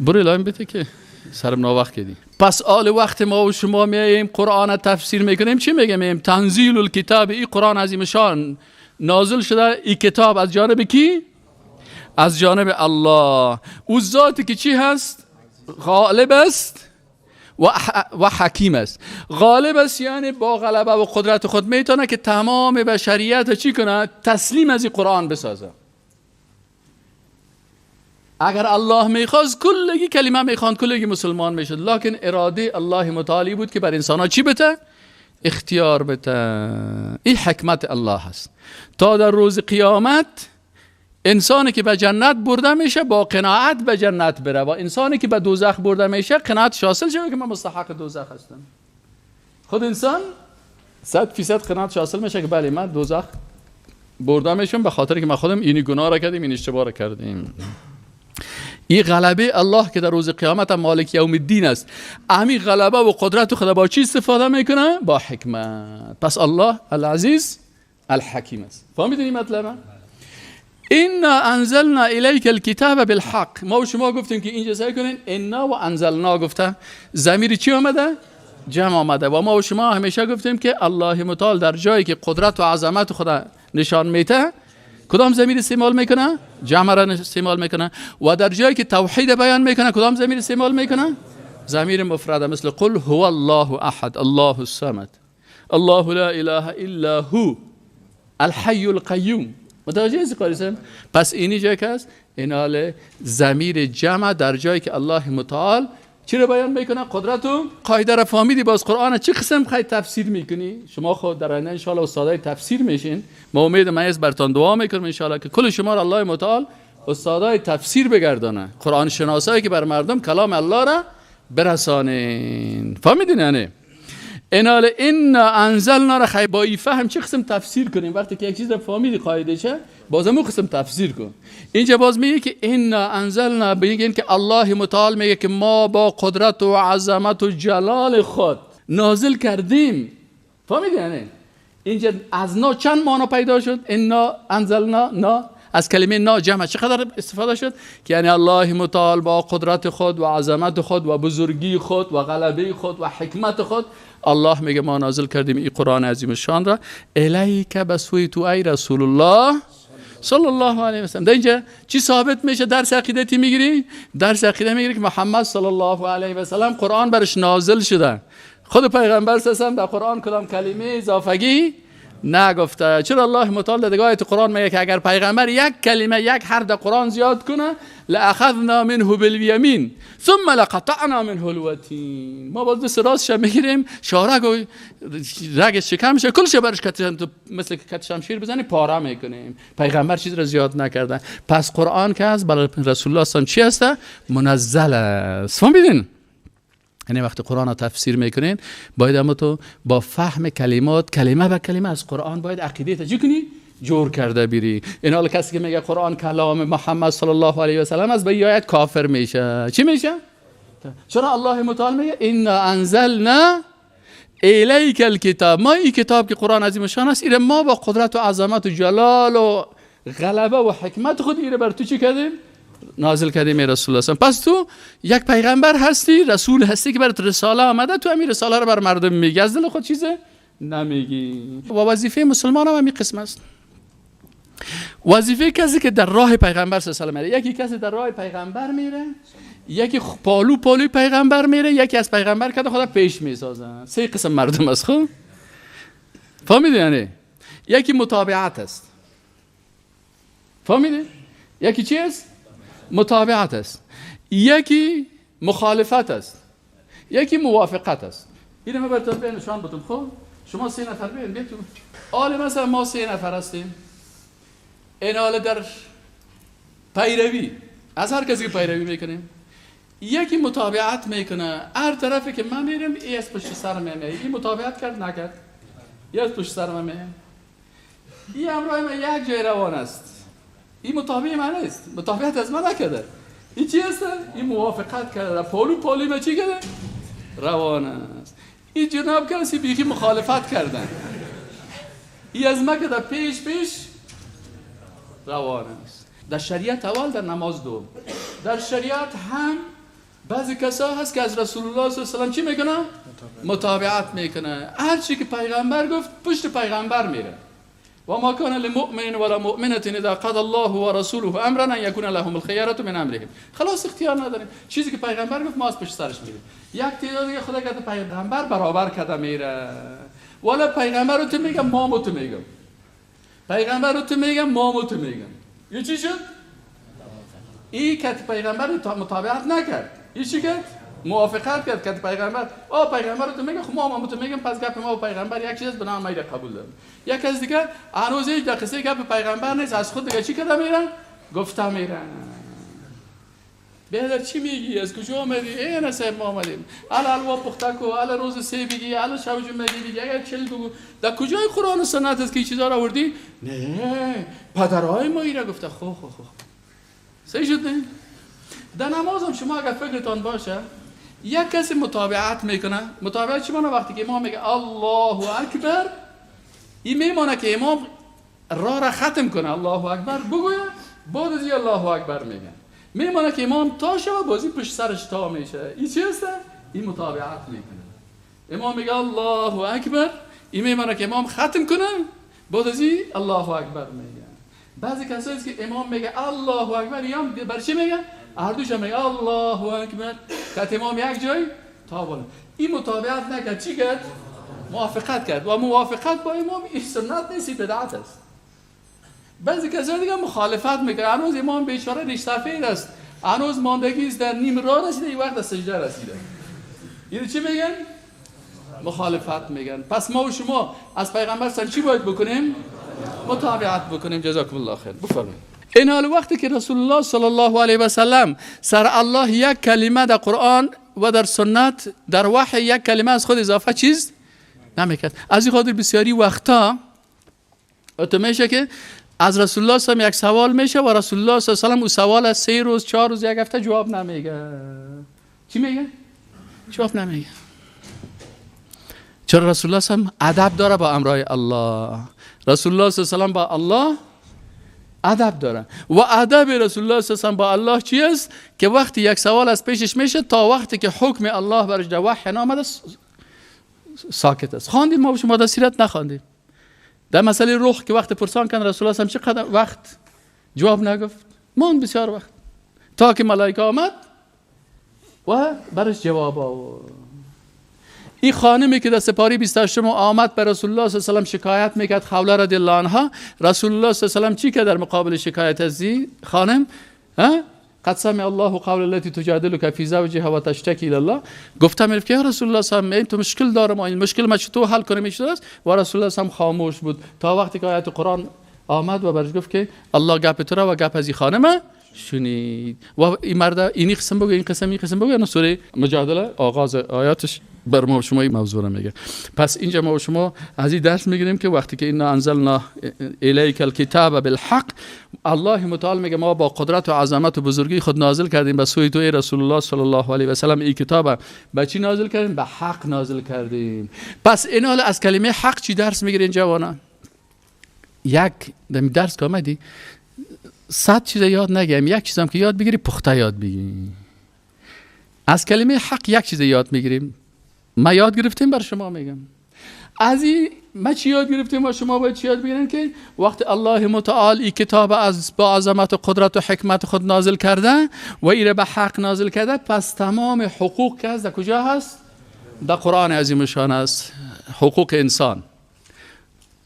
برو لایم بده که سرم ناوخت کردی. پس آل وقت ما و شما میاییم قرآن تفسیر میکنیم، چی میگیم؟ تنزیل الکتاب، این قرآن عظیم شان نازل شده، این کتاب از جانب کی؟ از جانب الله، او ذاتی که چی هست؟ غالب است و حکیم است. غالب است یعنی با غلبه و قدرت خود میتونه که تمام بشریت چی کنه؟ تسلیم از این قرآن بسازه. اگر الله میخواست کلگی کلمه میخواند کلگی مسلمان میشد، لکن اراده الله متعالی بود که بر انسان ها چی بده؟ اختیار بده. این حکمت الله هست. تا در روز قیامت انسانی که به جنت برده میشه با قناعت به جنت بره و انسانی که به دوزخ برده میشه قناعت حاصل شه که من مستحق دوزخ هستم. خود انسان 100% قناعت حاصل میشه که بله من دوزخ برده میشم به خاطر که من خودم اینی گناه را کردیم، این اشتباه را کردیم. این غلبه الله که در روز قیامت مالک یوم الدین است، امی غلبه و قدرت خدا با چی استفاده میکنه؟ با حکمت. پس الله العزیز الحکیم است. فهمیدین این مطلب؟ انا انزلنا الیک الکتاب بالحق. ما و شما گفتیم که اینجا سعی کنین انا و انزلنا گفته، ضمیر چی آمده؟ جمع آمده. و ما و شما همیشه گفتیم که الله متعال در جایی که قدرت و عظمت خدا نشان میده کدام ضمیر استعمال میکنه؟ جمع را استعمال میکنه. و در جایی که توحید بیان میکنه کدام ضمیر استعمال میکنه؟ ضمیر مفرده، مثل قل هو الله احد الله الصمد الله لا اله الا هو الحی القیوم. متوجه هستی قاری صاحب؟ پس اینی جای که هست اینال ضمیر جمع در جایی که الله متعال چی رو بیان میکنه؟ قدرت و قاعده را فهمیدی، باز قرآن چه قسم خیلی تفسیر میکنی؟ شما خود در آینده ان شاء الله استادای تفسیر میشین. ما امید من از براتون دعا میکنم ان شاء الله که کل شما را الله متعال استادای تفسیر بگردانه، قرآن شناسایی که بر مردم کلام الله را برسانین. فهمیدین یعنی؟ انال ان انزلنا را خیلی با این فهم چه قسم تفسیر کنیم؟ وقتی که یک چیز را فهمیدی قاعده چه، بازم اون قسم تفسیر کن. اینجا باز میگه که ان انزلنا، بگین که الله متعال میگه که ما با قدرت و عظمت و جلال خود نازل کردیم. فهمیدی یعنی؟ اینجا از نا چند معنا پیدا شد؟ انا انزلنا، نا از کلمه نا جمع چقدر استفاده شد؟ که یعنی الله متعال با قدرت خود و عظمت خود و بزرگی خود و غلبه خود و حکمت خود الله میگه ما نازل کردیم این قرآن عظیم شان را الیک، به سوی تو ای رسول الله صلی الله علیه و سلم. در اینجا چی ثابت میشه؟ درس عقیدتی میگیری؟ درس عقیده میگیری که محمد صلی الله علیه و سلم قرآن برش نازل شده. خود پیغمبر صلی الله علیه و سلم در قرآن کدام کلمه اضافگی نگفته. چرا الله متعال در دیگه آیت قرآن میگه که اگر پیغمبر یک کلمه یک حرف در قرآن زیاد کنه لاخذنا منه بالیمین ثم لقطعنا منه الوتین، ما باز دست راستش میگیریم، شارگ و رگ شکمش کلش برش مثل کت شمشیر بزنی پاره میکنیم. پیغمبر چیز را زیاد نکرده. پس قرآن که از برای رسول الله صلی چی هست؟ منزل است. فهمیدین؟ یعنی وقتی قرآن را تفسیر میکنین باید اما تو با فهم کلمات کلمه به کلمه از قرآن باید عقیده تجی کنی جور کرده بیری. این حال کسی که میگه قرآن کلام محمد صلی الله علیه و سلم است به آیت کافر میشه. چی میشه؟ چرا الله متعال میگه انا انزلنا الیک الکتاب، ما این کتاب که قرآن عظیم شان است، ایره ما با قدرت و عظمت و جلال و غلبه و حکمت خود ایره بر تو چی کردیم؟ نازل کردیم ای رسول الله. پس تو یک پیغمبر هستی، رسول هستی که برات رساله آمده، تو همین رساله رو بر مردم میگی، از دل خود چیزه نمیگی. و وظیفه مسلمان هم همین قسم است. وظیفه کسی که در راه پیغمبر صلی الله علیه و آله میره، یکی کسی در راه پیغمبر میره، یکی پالو پالوی پیغمبر میره، یکی از پیغمبر که خدا پیش میسازن. سه قسم مردم است. خب فهمیدی؟ یعنی یکی متابعت است. فهمیدی؟ یکی چی است؟ متابعت است. یکی مخالفت است. یکی موافقت است. اینو من براتون به نشان بدم. خب شما سه نفر بیاین بیتون. آل مثلا ما سه نفر هستیم. این حال در پیروی از هر کسی که پیروی میکنیم، یکی متابعت میکنه، هر طرفی که من میرم ای از پشت سر من میاد. این متابعت کرد نکرد، ای از پشت سر من میاد، این همراه من یک جای روان است، این متابع من نیست، متابعت از من نکرده. این چی است؟ این موافقت کرده، پالو پالوی من چی کرده؟ روان است. این جناب کسی بیخی مخالفت کردن، این از من که پیش پیش روان است. در شریعت اول، در نماز دوم. در شریعت هم بعضی کسا هست که از رسول الله صلی الله علیه و سلم چی میکنه؟ متابعت میکنه. هر چی که پیغمبر گفت پشت پیغمبر میره. و ما کان لمؤمن ولا مؤمنة اذا قضى الله ورسوله امرا ان يكون لهم الخيرة من امرهم. خلاص اختیار نداریم. چیزی که پیغمبر گفت ما از پشت سرش میریم. یک تعداد دیگه خدا کرده پیغمبر برابر کرده میره. والا پیغمبر رو تو میگم، مامو تو میگم. پیغمبر رو تو میگم، مامو تو میگم. یه چی شد؟ این که پیغمبر متابعت نکرد. این چی کرد؟ موافقت کرد که پیغمبر پیغمبر رو تو میگه، خب ما تو میگم، پس گپ ما و پیغمبر یک چیز به نام میره قبول دارم. یک از دیگه هنوز هیچ قصه گپ پیغمبر نیست، از خود دیگه چی کرده میرن؟ گفته میرن. بیادر چی میگی؟ از کجا آمدی؟ ای نصیب ما آمدیم. الا الوا پخته کو، الا روز سه بگی، الا شب جمعه بگی، اگر چل بگو. در کجای قرآن و سنت است که این چیزا رو آوردی؟ نه، پدرهای ما ایره گفته. خو خو خو. صحیح شد نه؟ در نماز هم شما اگر فکرتان باشه، یک کسی متابعت میکنه. متابعت چی معنی؟ وقتی که امام میگه الله اکبر، این میمانه که امام راه را ختم کنه، الله اکبر بگویه، بعد از الله اکبر میگه. میمانه که امام تا شوه، بازی پشت سرش تا میشه. این چی هست؟ این متابعت میکنه. امام میگه الله اکبر، این میمانه که امام ختم کنه، بعد از این الله اکبر میگه. بعضی کسایی که امام میگه الله اکبر، یا بر چی میگه؟ هر دوش میگه الله اکبر، که امام یک جای تا بالا. این متابعت نکرد، چی کرد؟ موافقت کرد. و موافقت با امام این سنت نیست، بدعت است. بعضی کسایی دیگه مخالفت میکنه. هنوز امام بیچاره ریش سفید است، هنوز ماندگی است، در نیم راه رسیده، این وقت از سجده رسیده. اینو چی میگن؟ مخالفت میگن. پس ما و شما از پیغمبر سر چی باید بکنیم؟ متابعت بکنیم. جزاکم الله خیر. بفرمایید. این حال وقتی که رسول الله صلی الله علیه و سلم سر الله یک کلمه در قرآن و در سنت در وحی یک کلمه از خود اضافه چیز نمیکرد. از این خاطر بسیاری وقتا میشه که از رسول الله صلی الله علیه و یک سوال میشه و رسول الله صلی الله علیه و سلم او سوال از 3 روز 4 روز یک هفته جواب نمیگه. چی میگه؟ جواب نمیگه. چرا؟ رسول الله صلی الله علیه و ادب داره با امرای الله. رسول الله صلی الله علیه و سلم با الله ادب داره و ادب رسول الله صلی الله علیه و سلم با الله چی است؟ که وقتی یک سوال از پیشش میشه تا وقتی که حکم الله برش در وحی نامده ساکت است. خواندیم ما شما در سیرت نخواندیم. در مسئله روح که وقت پرسان کن رسول الله صلی الله علیه و چقدر وقت جواب نگفت، ماند بسیار وقت تا که ملائکه آمد و برش جواب آورد. این خانمی که در سپاری 28 آمد به رسول الله صلی الله علیه و سلم شکایت میکرد، خوله رضی الله عنها، رسول الله صلی الله علیه و سلم چی که در مقابل شکایت از این خانم؟ قد سمع الله قول التي تجادلك في زوجها وتشتكي الى الله. گفتم که یا رسول الله صلی الله علیه و سلم این تو مشکل دارم، این مشکل ما چطور حل کنیم؟ است. و رسول الله صلی الله علیه و سلم خاموش بود تا وقتی که آیت قرآن آمد و برش گفت که الله گپ تو را و گپ از این خانم شنید. و این مرد اینی قسم بگو، این قسم، این قسم بگو. یعنی سوره مجادله آغاز آیاتش. بر ما شما این موضوع رو میگه. پس اینجا ما شما از این درس میگیریم که وقتی که انا انزلنا الیک الکتاب بالحق، الله متعال میگه ما با قدرت و عظمت و بزرگی خود نازل کردیم به سوی تو ای رسول الله صلی الله علیه و سلم این کتاب. به چی نازل کردیم؟ به حق نازل کردیم. پس این حال از کلمه حق چی درس میگیرین جوانان؟ یک درس که آمدی 100 چیز یاد نگیم، یک چیزم که یاد بگیری پخته یاد بگیری. از کلمه حق یک چیز یاد میگیریم، ما یاد گرفتیم بر شما میگم. از این ما چی یاد گرفتیم و شما باید چی یاد بگیرین؟ که وقت الله متعال این کتاب از با عظمت و قدرت و حکمت خود نازل کرده و ایره به حق نازل کرده، پس تمام حقوق که هست در کجا هست؟ در قرآن عظیم شان است. حقوق انسان،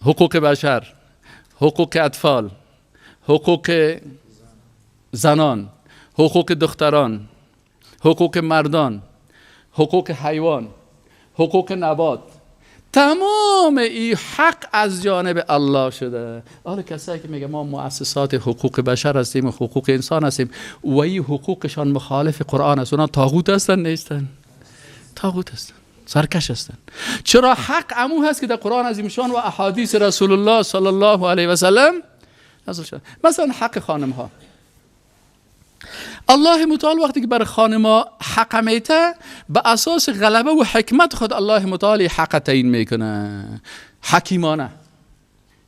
حقوق بشر، حقوق اطفال، حقوق زنان، حقوق دختران، حقوق مردان، حقوق حیوان، حقوق نبات، تمام این حق از جانب الله شده. حالا کسایی که میگه ما مؤسسات حقوق بشر هستیم و حقوق انسان هستیم و این حقوقشان مخالف قرآن است، اونا طاغوت هستن؟ نیستن، طاغوت هستن، سرکش هستن. چرا؟ حق امو هست که در قرآن عظیم شان و احادیث رسول الله صلی الله علیه و سلم نازل شده. مثلا حق خانم ها، الله متعال وقتی که بر خانم ها حق میته، به اساس غلبه و حکمت خود الله متعال حق تعیین میکنه، حکیمانه.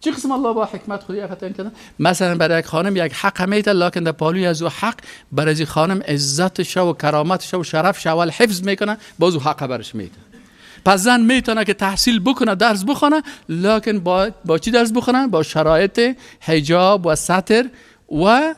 چه قسم الله با حکمت خود حق تعیین کنه؟ مثلا برای یک خانم یک حق میته، لکن در پالوی از او حق برای خانم عزتش و کرامتش و شرفش اول حفظ میکنه، باز او حق برش میته. پس زن میتونه که تحصیل بکنه، درس بخونه، لکن با چی درس بخونه؟ با شرایط حجاب و ستر و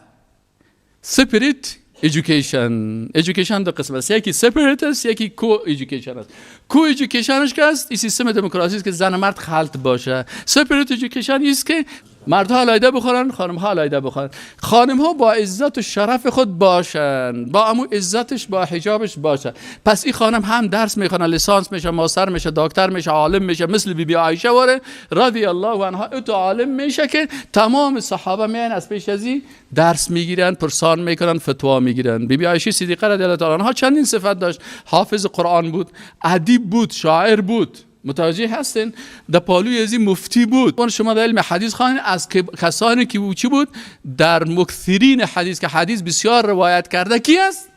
separate education. education دو قسم است، یکی separate است، یکی co-education است. co-education ش که است این سیستم دموکراسی است که زن و مرد خلط باشه. separate education است که مردها علیحده بخورن، خانمها علیحده بخورن. خانمها با عزت و شرف خود باشن، با امو عزتش، با حجابش باشه. پس این خانم هم درس میخونه، لیسانس میشه، master میشه، دکتر میشه، عالم میشه، مثل بی بی عایشه واره رضی الله عنها اتو عالم میشه که تمام صحابه میان از پیش ازی درس میگیرن، پرسان میکنن، فتوا میگیرن. بی بی عایشه صدیقه رضی الله تعالی عنها چندین صفت داشت، حافظ قرآن بود، ادیب بود، شاعر بود، متوجه هستین؟ در پالوی ازی مفتی بود. شما در علم حدیث خواهید از کسانی که چی بود در مکثرین حدیث که حدیث بسیار روایت کرده کی است؟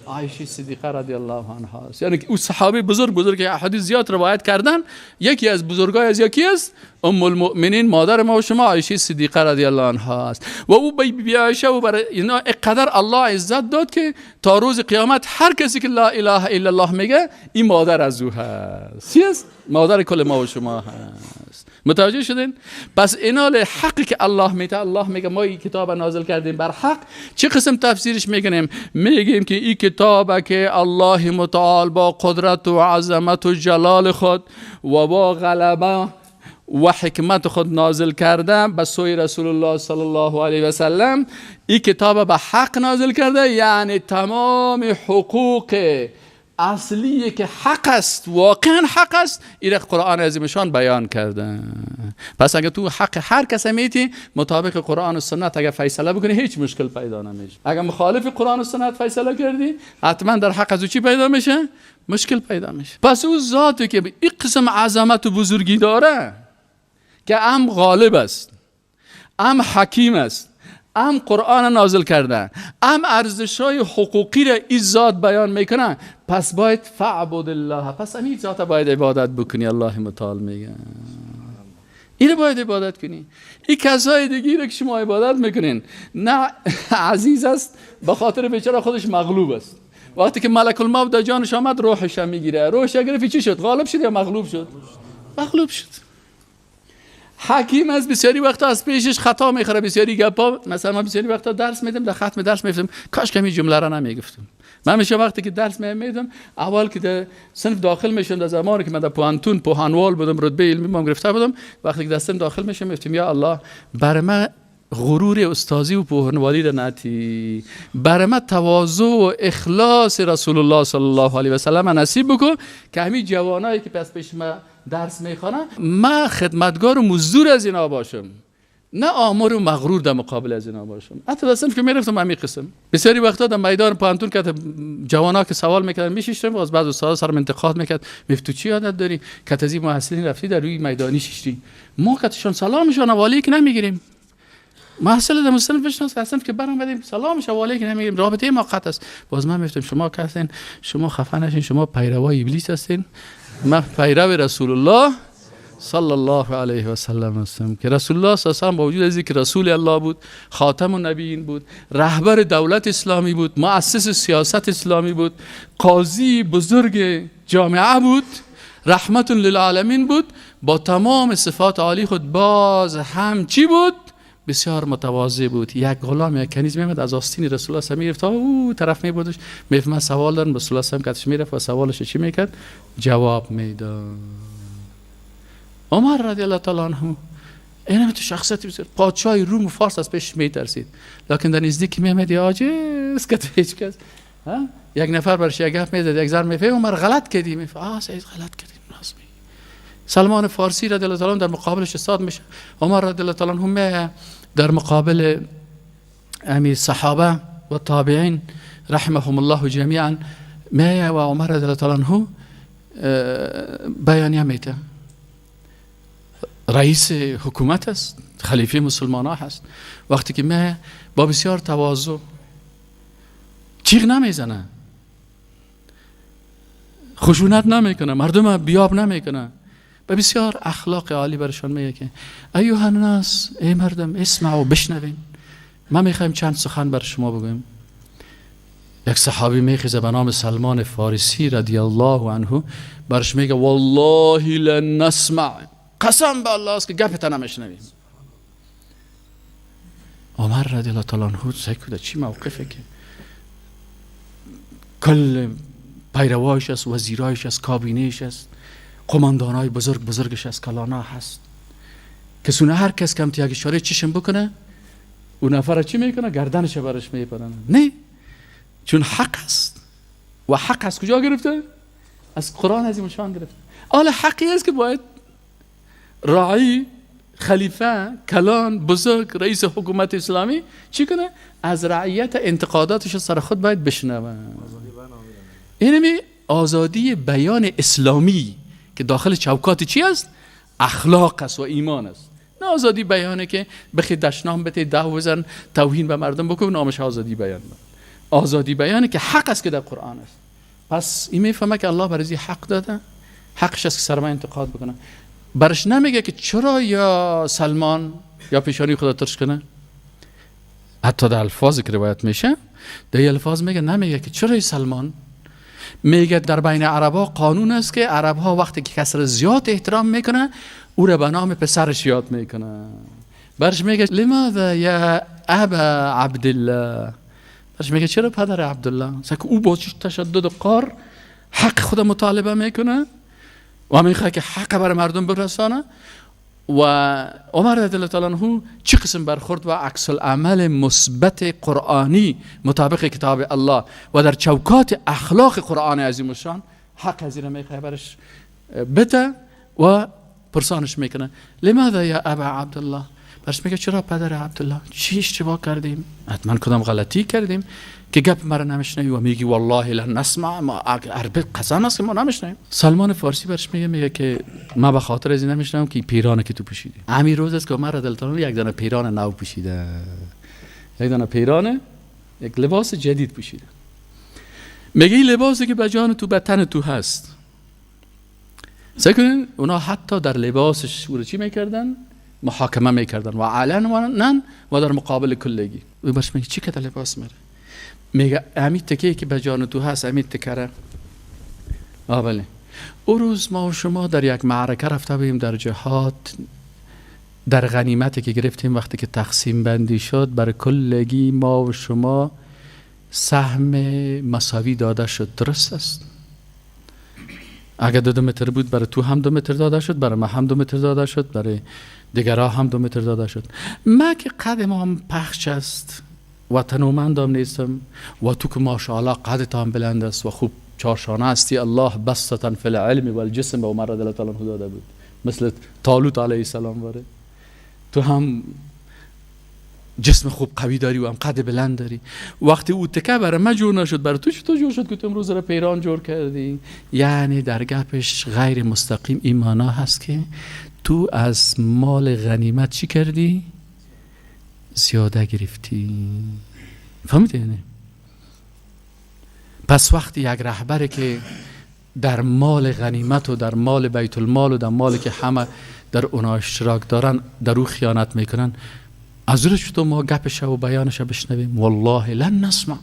عایشه صدیقه رضی الله عنها است. یعنی او صحابه بزرگ بزرگ که حدیث زیاد روایت کردن، یکی از بزرگای از یکی است ام المؤمنین، مادر ما و شما عایشه صدیقه رضی الله عنها است. و او بی بی عایشه و برای اینا اقدر الله عزت داد که تا روز قیامت هر کسی که لا اله الا الله میگه این مادر از او هست. چی است؟ مادر کل ما و شما هست. متوجه شدین؟ پس اینال حقی که الله میده، الله میگه ما این کتاب نازل کردیم بر حق. چه قسم تفسیرش میکنیم؟ میگیم که این کتاب که الله متعال با قدرت و عظمت و جلال خود و با غلبه و حکمت خود نازل کرده به سوی رسول الله صلی الله علیه و سلم، این کتاب به حق نازل کرده، یعنی تمام حقوق اصلی که حق است، واقعا حق است، این قرآن عظیمشان بیان کرده. پس اگه تو حق هر کس میتی مطابق قرآن و سنت اگه فیصله بکنی هیچ مشکل پیدا نمیشه. اگه مخالف قرآن و سنت فیصله کردی حتما در حق از او چی پیدا میشه؟ مشکل پیدا میشه. پس او ذاتی که این قسم عظمت و بزرگی داره که هم غالب است، هم حکیم است، هم قرآن نازل کرده، هم ارزش‌های حقوقی را این ذات بیان میکنه، پس باید فعبد الله، پس همین ذات باید عبادت بکنی. الله متعال میگه اینو باید عبادت کنی. این کسای دیگه را که شما عبادت میکنین نه عزیز است، به خاطر بیچاره خودش مغلوب است. وقتی که ملک الموت در جانش آمد روحش میگیره، روحش گرفت چی شد؟ غالب شد یا مغلوب شد؟ مغلوب شد. حکیم از بسیاری وقتا از پیشش خطا میخوره، بسیاری گپا. مثلا من بسیاری وقتا درس میدم، در ختم درس میفتم کاش که این جمله را نمیگفتم. من میشه وقتی که درس میدم اول که در صنف داخل میشم، در زمانی که من در پوهنتون پوهنوال بودم، رتبه علمی ما گرفته بودم، وقتی که در صنف داخل میشم میگفتم یا الله بر من غرور استادی و پوهنوالی را نتی، بر من تواضع و اخلاص رسول الله صلی الله علیه و سلم نصیب بکن که همین جوانایی که پس پیش ما درس میخوانن ما خدمتگار و مزدور از اینا باشم. نه آمر و مغرور در مقابل از اینا باشم. حتی در صنف که میرفتم همین قسم بسیاری وقتا در میدان پانتون که جوانا که سوال میکردن میشیشتم، باز بعض استادا سرم انتقاد میکرد، میگفت تو چی عادت داری که از این محصلین رفتی در روی میدانی شیشتی، ما کتشان سلامشان حواله که نمیگیریم، محصل در مصنف بشناس اصلا که برآمدیم سلامش حواله که نمیگیریم، رابطه ما قطع است. باز من میگفتم شما کسین، شما خفه نشین، شما پیروای ابلیس هستین، من پیرو رسول الله صلی الله علیه و سلم هستم که رسول الله صلی الله علیه و سلم با وجود از اینکه رسول الله بود، خاتم النبیین بود، رهبر دولت اسلامی بود، مؤسس سیاست اسلامی بود، قاضی بزرگ جامعه بود، رحمت للعالمین بود، با تمام صفات عالی خود باز هم چی بود؟ بسیار متواضع بود. یک غلام یک کنیز میمد از آستین رسول الله صلی میرفت تا او طرف میبردش، میگفت من سوال دارم، رسول الله صلی الله علیه و میرفت و سوالش چی میکرد؟ جواب میداد. عمر رضی الله تعالی عنه اینم تو شخصیت بسیار پادشاه روم و فارس از پیش میترسید، لکن در نزدیک میامد عاجز که هیچ کس یک نفر برش یک گپ میزد، یک زر میفهم عمر غلط کردی، میفهم آ سید غلط کردی. سلمان فارسی رضی الله تعالی در مقابلش استاد میشه، عمر رضی الله تعالی عنه در مقابل امیر صحابه و تابعین رحمهم الله جمیعا میه و عمر رضی الله تعالی عنه بیانیه میده، رئیس حکومت است، خلیفه مسلمان ها هست. وقتی که میه با بسیار تواضع چیغ نمیزنه، خشونت نمیکنه، مردم بیاب نمیکنه، و بسیار اخلاق عالی برشان میگه که ایها الناس، ای مردم، اسمعوا، بشنوین، ما میخوایم چند سخن بر شما بگویم. یک صحابی میخیزه به نام سلمان فارسی رضی الله عنه، برش میگه والله لن نسمع، قسم به الله است که گپت نمیشنویم. عمر رضی الله تعالی عنه سکوت، چی موقفه که کل پیروایش است، وزیرایش است، کابینهش است، قماندانای بزرگ بزرگش از کلانا هست، کسونه هر کس کم یک اشاره چشم بکنه اون نفر چی میکنه؟ گردنش برش میپرن. نه، چون حق است و حق از کجا گرفته؟ از قرآن عظیم الشان گرفته. حالا حقی است که باید راعی، خلیفه، کلان، بزرگ، رئیس حکومت اسلامی چی کنه؟ از رعیت انتقاداتش سر خود باید بشنوه. اینمی آزادی بیان اسلامی که داخل چوکات چی است؟ اخلاق است و ایمان است. نه آزادی بیانه که بخی دشنام بده، ده بزن، توهین به مردم بکن، نامش آزادی بیان. آزادی بیانه که حق است که در قرآن است. پس این میفهمه که الله برای حق داده، حقش است که سر ما انتقاد بکنه. برش نمیگه که چرا یا سلمان یا پیشانی خدا ترش کنه. حتی در الفاظی که روایت میشه در الفاظ میگه، نمیگه که چرا سلمان، میگه در بین عربا قانون است که عربها وقتی که کس را زیاد احترام میکنه او را به نام پسرش یاد میکنه. برش میگه لماذا یا ابا عبدالله، برش میگه چرا پدر عبدالله؟ که او با تشدد و قار حق خود مطالبه میکنه و میخواد که حق بر مردم برسانه. و عمر رضی الله تعالی عنه چه قسم برخورد و عکس العمل مثبت قرآنی مطابق کتاب الله و در چوکات اخلاق قرآن عظیم الشان حق از این میخواد برش بده و پرسانش میکنه لماذا یا ابا عبدالله، برش میگه چرا پدر عبدالله، چی اشتباه کردیم؟ حتما کدام غلطی کردیم که گپ مرا نمیشنوی و میگی والله لن نسمع، ما عربی قسم است که ما نمیشنویم. سلمان فارسی برش میگه که ما به خاطر از این نمیشنوم که پیرانه که تو پوشیدی. همین روز است که عمر رضی الله عنه یک دانه پیران نو پوشیده، یک دانه پیران، یک لباس جدید پوشیده. میگه این لباسی که به جان تو، به تن تو هست. سعی کنین اونا حتی در لباسش رو چی میکردن؟ محاکمه میکردن و علنا و در مقابل کلگی. او برش میگه چی که در لباس میره؟ میگه همین تکه که به جان تو هست، همین تکره. آه بله. او روز ما و شما در یک معرکه رفته بودیم در جهاد، در غنیمتی که گرفتیم وقتی که تقسیم بندی شد بر کلگی ما و شما سهم مساوی داده شد. درست است؟ اگر 2 متر بود برای تو هم 2 متر داده شد، برای ما هم 2 متر داده شد، برای دیگرها هم 2 متر داده شد. ما که قد ما هم پخش است و تنومندم نیستم و تو که ماشاءالله قدت هم بلند است و خوب چارشانه هستی، الله بسطا فی العلم والجسم به عمر رضی الله تعالی عنه داده بود، مثل طالوت علیه السلام باره تو هم جسم خوب قوی داری و هم قد بلند داری. وقتی او تکه برای من جور نشد، برای تو چطور جور شد که تو امروز را پیران جور کردی؟ یعنی در گپش غیر مستقیم این معنا هست که تو از مال غنیمت چی کردی؟ زیاده گرفتی. فهمیدی؟ یعنی پس وقتی یک رهبری که در مال غنیمت و در مال بیت المال و در مال که همه در اونا اشتراک دارن در او خیانت میکنن، از روش تو ما گپش و بیانش بشنویم؟ والله لن نسمع.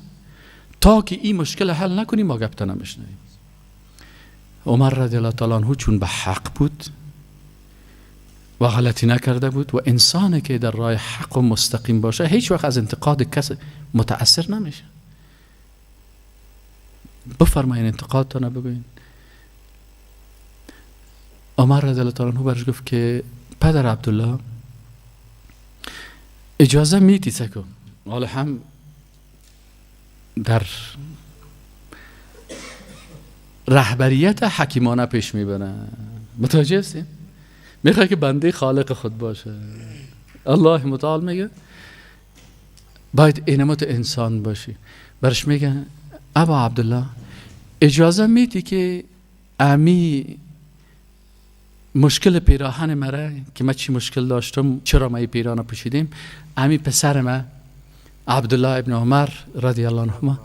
تا که این مشکل حل نکنیم ما گپت نمیشنویم. عمر رضی الله تعالی عنه چون به حق بود و غلطی نکرده بود و انسانی که در راه حق و مستقیم باشه هیچ وقت از انتقاد کس متاثر نمیشه. بفرمایین انتقادتان بگوین. عمر رضی الله تعالی عنه برش گفت که پدر عبدالله اجازه میدی سکو، حالا هم در رهبریت حکیمانه پیش میبره، متوجه هستیم؟ میخواد که بنده خالق خود باشه. الله متعال میگه باید اینموت انسان باشی. برش میگه ابا عبدالله اجازه میدی که امی مشکل پیراهن مره که من چی مشکل داشتم، چرا ما این پیراهن پوشیدیم، امی پسر من عبدالله ابن عمر رضی الله عنهما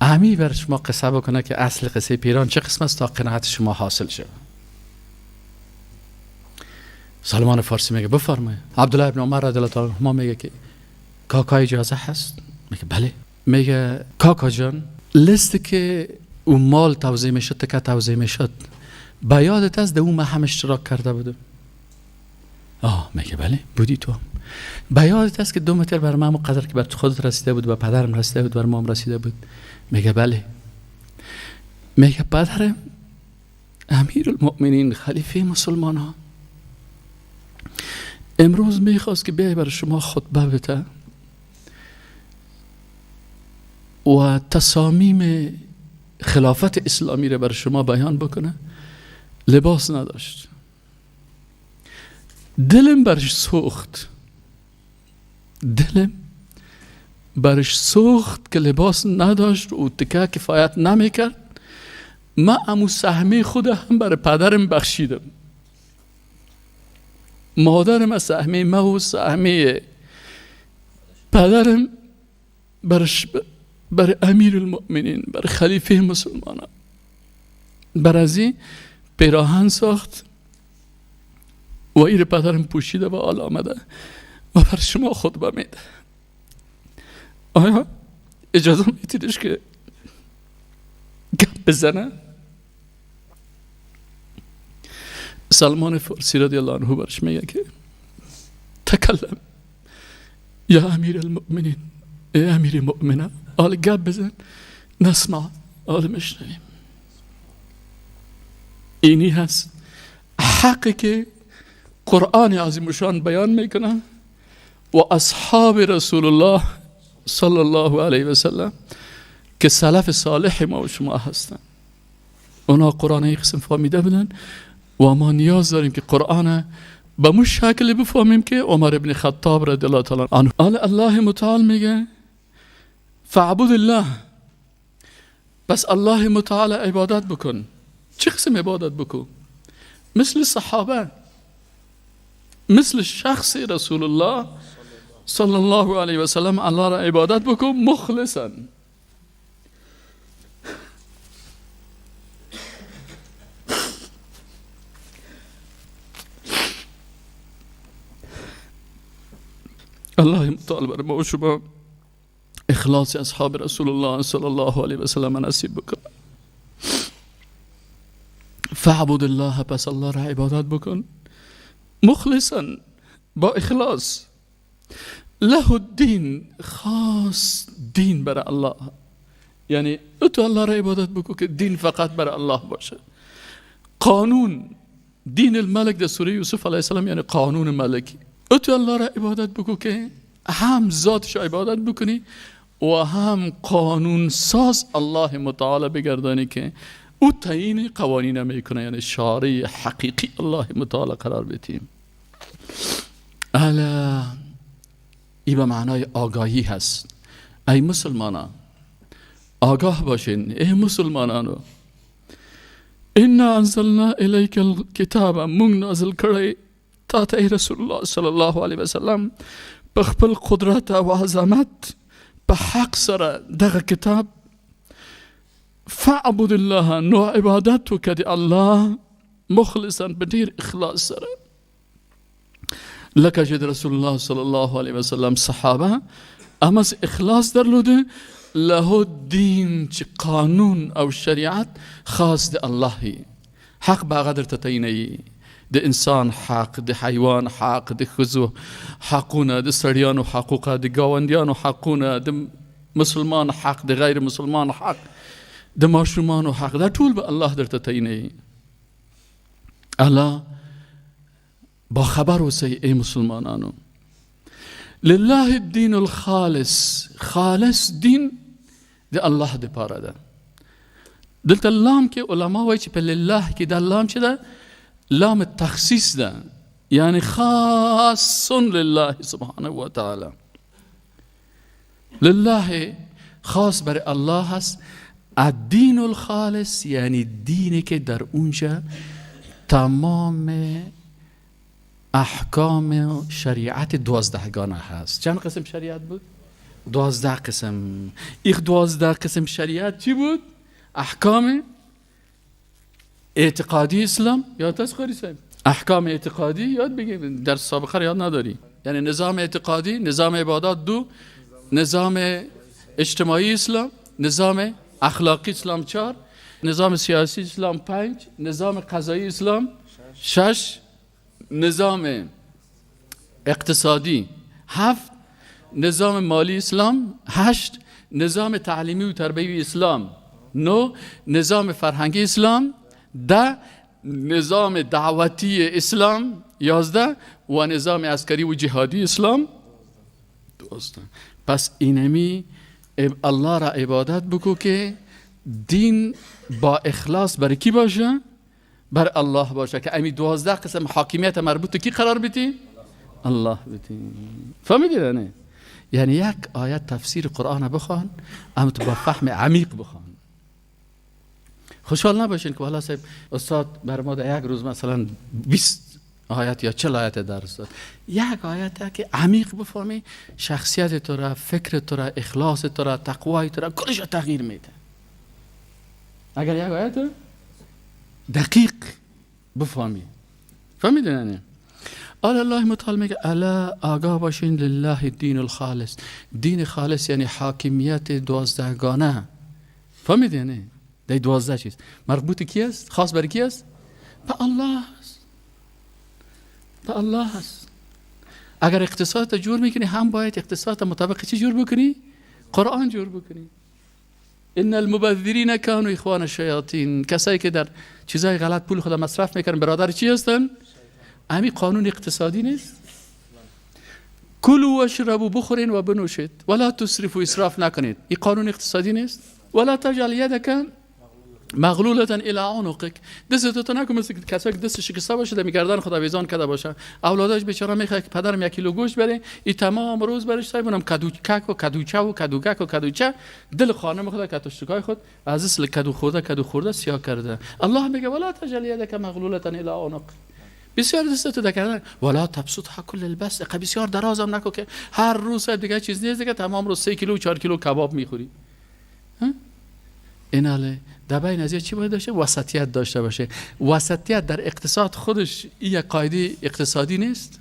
امی بر شما قصه بکنه که اصل قصه پیران چه قسم است تا قناعت شما حاصل شد. سلمان فارسی میگه بفرمایید. عبدالله ابن عمر رضی الله تعالی عنهما میگه که کاکا اجازه هست؟ میگه بله. میگه کاکا جان لیست که اون مال توزیع میشد، تکه توزیع میشد، به یادت از اون من هم اشتراک کرده بودم؟ میگه بله بودی تو. به یادت است که 2 متر بر من قدر که بر خودت رسیده بود و پدرم رسیده بود، بر مام رسیده بود؟ میگه بله. میگه پدرم امیرالمؤمنین خلیفه مسلمان ها امروز میخواست که بیای بر شما خطبه بده و تصامیم خلافت اسلامی را بر شما بیان بکنه، لباس نداشت. دلم برش سوخت، دلم برش سوخت که لباس نداشت و تکه کفایت نمیکرد. من امو سهمی خود هم برای پدرم بخشیدم، مادرم از سهمی ما و سهمی پدرم بر امیر المؤمنین، بر خلیفه مسلمانان، بر از این پیراهن ساخت و ایر پدرم پوشیده و آل آمده و بر شما خطبه میده. آیا اجازه میتیدش که گپ بزنه؟ سلمان فارسی رضی الله عنه برش میگه که تکلم یا امیر المؤمنین، ای امیر مؤمنه، آل گپ بزن، نسمع، آل مشنویم. اینی هست حقی که قرآن عظیم شان بیان میکنه و اصحاب رسول الله صلی الله علیه و سلم که سلف صالح ما و شما هستن، اونا قرآن یک قسم فهمیده بودن و ما نیاز داریم که قرآن به مو شکل بفهمیم که عمر ابن خطاب رضی الله تعالی عنه. الله متعال میگه فعبد الله، بس الله متعال عبادت بکن. چه قسم عبادت بکن؟ مثل صحابه، مثل شخص رسول الله صلی الله علیه و سلم الله را عبادت بکن مخلصا. الله متعال بر ما و شما اخلاص اصحاب رسول الله صلی الله علیه و سلم نصیب بکن. فعبد الله، پس الله را عبادت بکن مخلصا، با اخلاص. له الدین، خاص دین برای الله، یعنی تو الله را عبادت بکن که دین فقط برای الله باشه. قانون دین الملک در سوره یوسف علیه السلام یعنی قانون ملکی. تو الله را عبادت بکن که هم ذاتش عبادت بکنی و هم قانون ساز الله متعال بگردانی که او تعیین قوانین میکنه، یعنی شارع حقیقی الله متعال قرار بدیم. الا ای به معنای آگاهی هست. ای مسلمانان آگاه باشین، ای مسلمانانو، انا انزلنا الیک الکتاب، مونږ نازل کړی تا ته ای رسول الله صلی الله علیه وسلم په خپل قدرت او عظمت په حق سره دغه کتاب. فاعبد الله، نو عبادت وکړه د الله مخلصا، په ډېر اخلاص سره، لکه چې د رسول الله صلی الله علیه وسلم صحابه همس اخلاص درلوده له دین، چې قانون او شریعت خاص د الله، حق به هغه درته تعینوي، د انسان حق، د حیوان حق، د ښځو حقونه، د سړیانو حقوقه، د ګاونډیانو حقونه، د مسلمان حق، د غیر مسلمان حق، د ماشومانو حق، دا ټول به الله درته تعینوي. الله با خبر اوسئ ای مسلمانانو. لله الدین الخالص، خالص دین د الله د پاره ده. دلته لام کې علما وایي چې په لله کې دا لام چې ده لام تخصیص ده، یعنی خاص لله سبحانه وتعالی. لله خاص بر الله هست. الدین الخالص یعنی دینی که در اونجا تمام احکام شریعت 12 گانه هست. چند قسم شریعت بود؟ 12 قسم. ایخ 12 قسم شریعت چی بود؟ احکام اعتقادی اسلام، یاد هست قاری صاحب؟ احکام اعتقادی یاد بگیر، در سابقه یاد نداری. یعنی نظام اعتقادی، نظام عبادات 2، نظام اجتماعی اسلام، نظام اخلاقی اسلام 4، نظام سیاسی اسلام 5، نظام قضایی اسلام 6، نظام اقتصادی 7، نظام مالی اسلام 8، نظام تعلیمی و تربیوی اسلام 9، نظام فرهنگی اسلام 10، نظام دعوتی اسلام 11 و نظام عسکری و جهادی اسلام 12. پس اینمی الله را عبادت بکو که دین با اخلاص بر کی باشه؟ بر الله باشه، که امی 12 قسم حاکمیت مربوط کی قرار بیتی؟ الله بیتی. فهمیدی نه؟ یعنی یک آیت تفسیر قرآن بخوان، اما تو با فهم عمیق بخوان. خوشحال نباشین که والا صاحب استاد بر ما در یک روز مثلا 20 آیت یا 40 آیت درس داد. یک آیت که عمیق بفهمی، شخصیت تو را، فکر تو را، اخلاص تو را، تقوای تو را، کلش را تغییر میده. اگر یک آیت دقیق بفهمی. فهمیدین نه؟ آل الله متعال میگه الا آگاه باشین لله الدین الخالص. دین خالص یعنی حاکمیت 12 گانه. فهمیدین نه؟ دی 12 چیز مربوط کی است؟ خاص بر کی است؟ به الله است. به الله است. اگر اقتصاد جور میکنی هم باید اقتصاد مطابق چی جور بکنی؟ قرآن جور بکنی. ان المبذرین كانوا اخوان الشیاطین. کسایی که در چیزای غلط پول خود مصرف میکنن برادر چی هستن؟ همین قانون اقتصادی نیست؟ کلوا واشربوا، بخورین و بنوشید، ولا تسرفوا، اسراف نکنید. این قانون اقتصادی نیست؟ ولا تجعل یدک مغلولة الی عنقک. دست تو نکن مثل کسایی که دست شکسته باشه در گردن خدا ویزان کرده باشه. اولاداش بیچاره میخواد که پدرم 1 کیلو گوشت بره، این تمام روز برش صاحب اونم کدو کک و کدوچه و کدوگک و کدوچه، دل خانم خدا کتوشتکای خود از اصل کدو خورده کدو خورده سیاه کرده. الله میگه ولا تجعل یدک مغلولة الی عنق. بسیار دست تو کردن ولا تبسطها کل البسط. بسیار درازم نکن که هر روز دیگه چیز نیست دیگه، تمام روز 3 کیلو 4 کیلو کباب میخوری. ایناله در بین از چی باید داشته؟ وسطیت داشته باشه. وسطیت در اقتصاد خودش یک قاعده اقتصادی نیست؟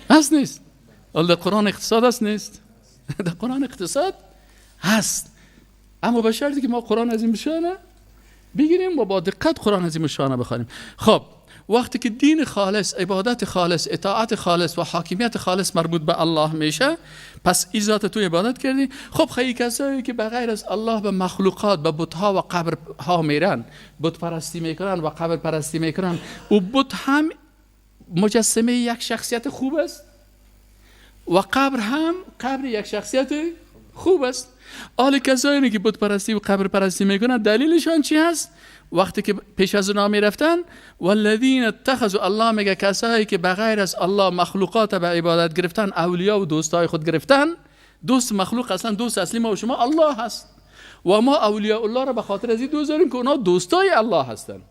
هست نیست؟ در قرآن اقتصاد هست نیست؟ در قرآن اقتصاد هست، اما به شرطی که ما قرآن عظیم شانه بگیریم و با دقت قرآن عظیم شانه بخوانیم. خب وقتی که دین خالص، عبادت خالص، اطاعت خالص و حاکمیت خالص مربوط به الله میشه، پس ای ذات تو عبادت کردی. خب خیلی کسایی که به غیر از الله به مخلوقات، به بت‌ها و قبرها میرن، بت پرستی میکنن و قبر پرستی میکنن، و بت هم مجسمه یک شخصیت خوب است و قبر هم قبر یک شخصیت خوب است. آل کسایی که بت پرستی و قبر پرستی میکنن دلیلشان چی هست؟ وقتی که پیش از اونا میرفتن، والذین اتخذوا، الله میگه کسایی که بغیر از الله مخلوقات به عبادت گرفتن، اولیا و دوستای خود گرفتن. دوست مخلوق اصلا دوست اصلی ما و شما الله هست و ما اولیاء الله را به خاطر از این دوست داریم که اونا دوستای الله هستن.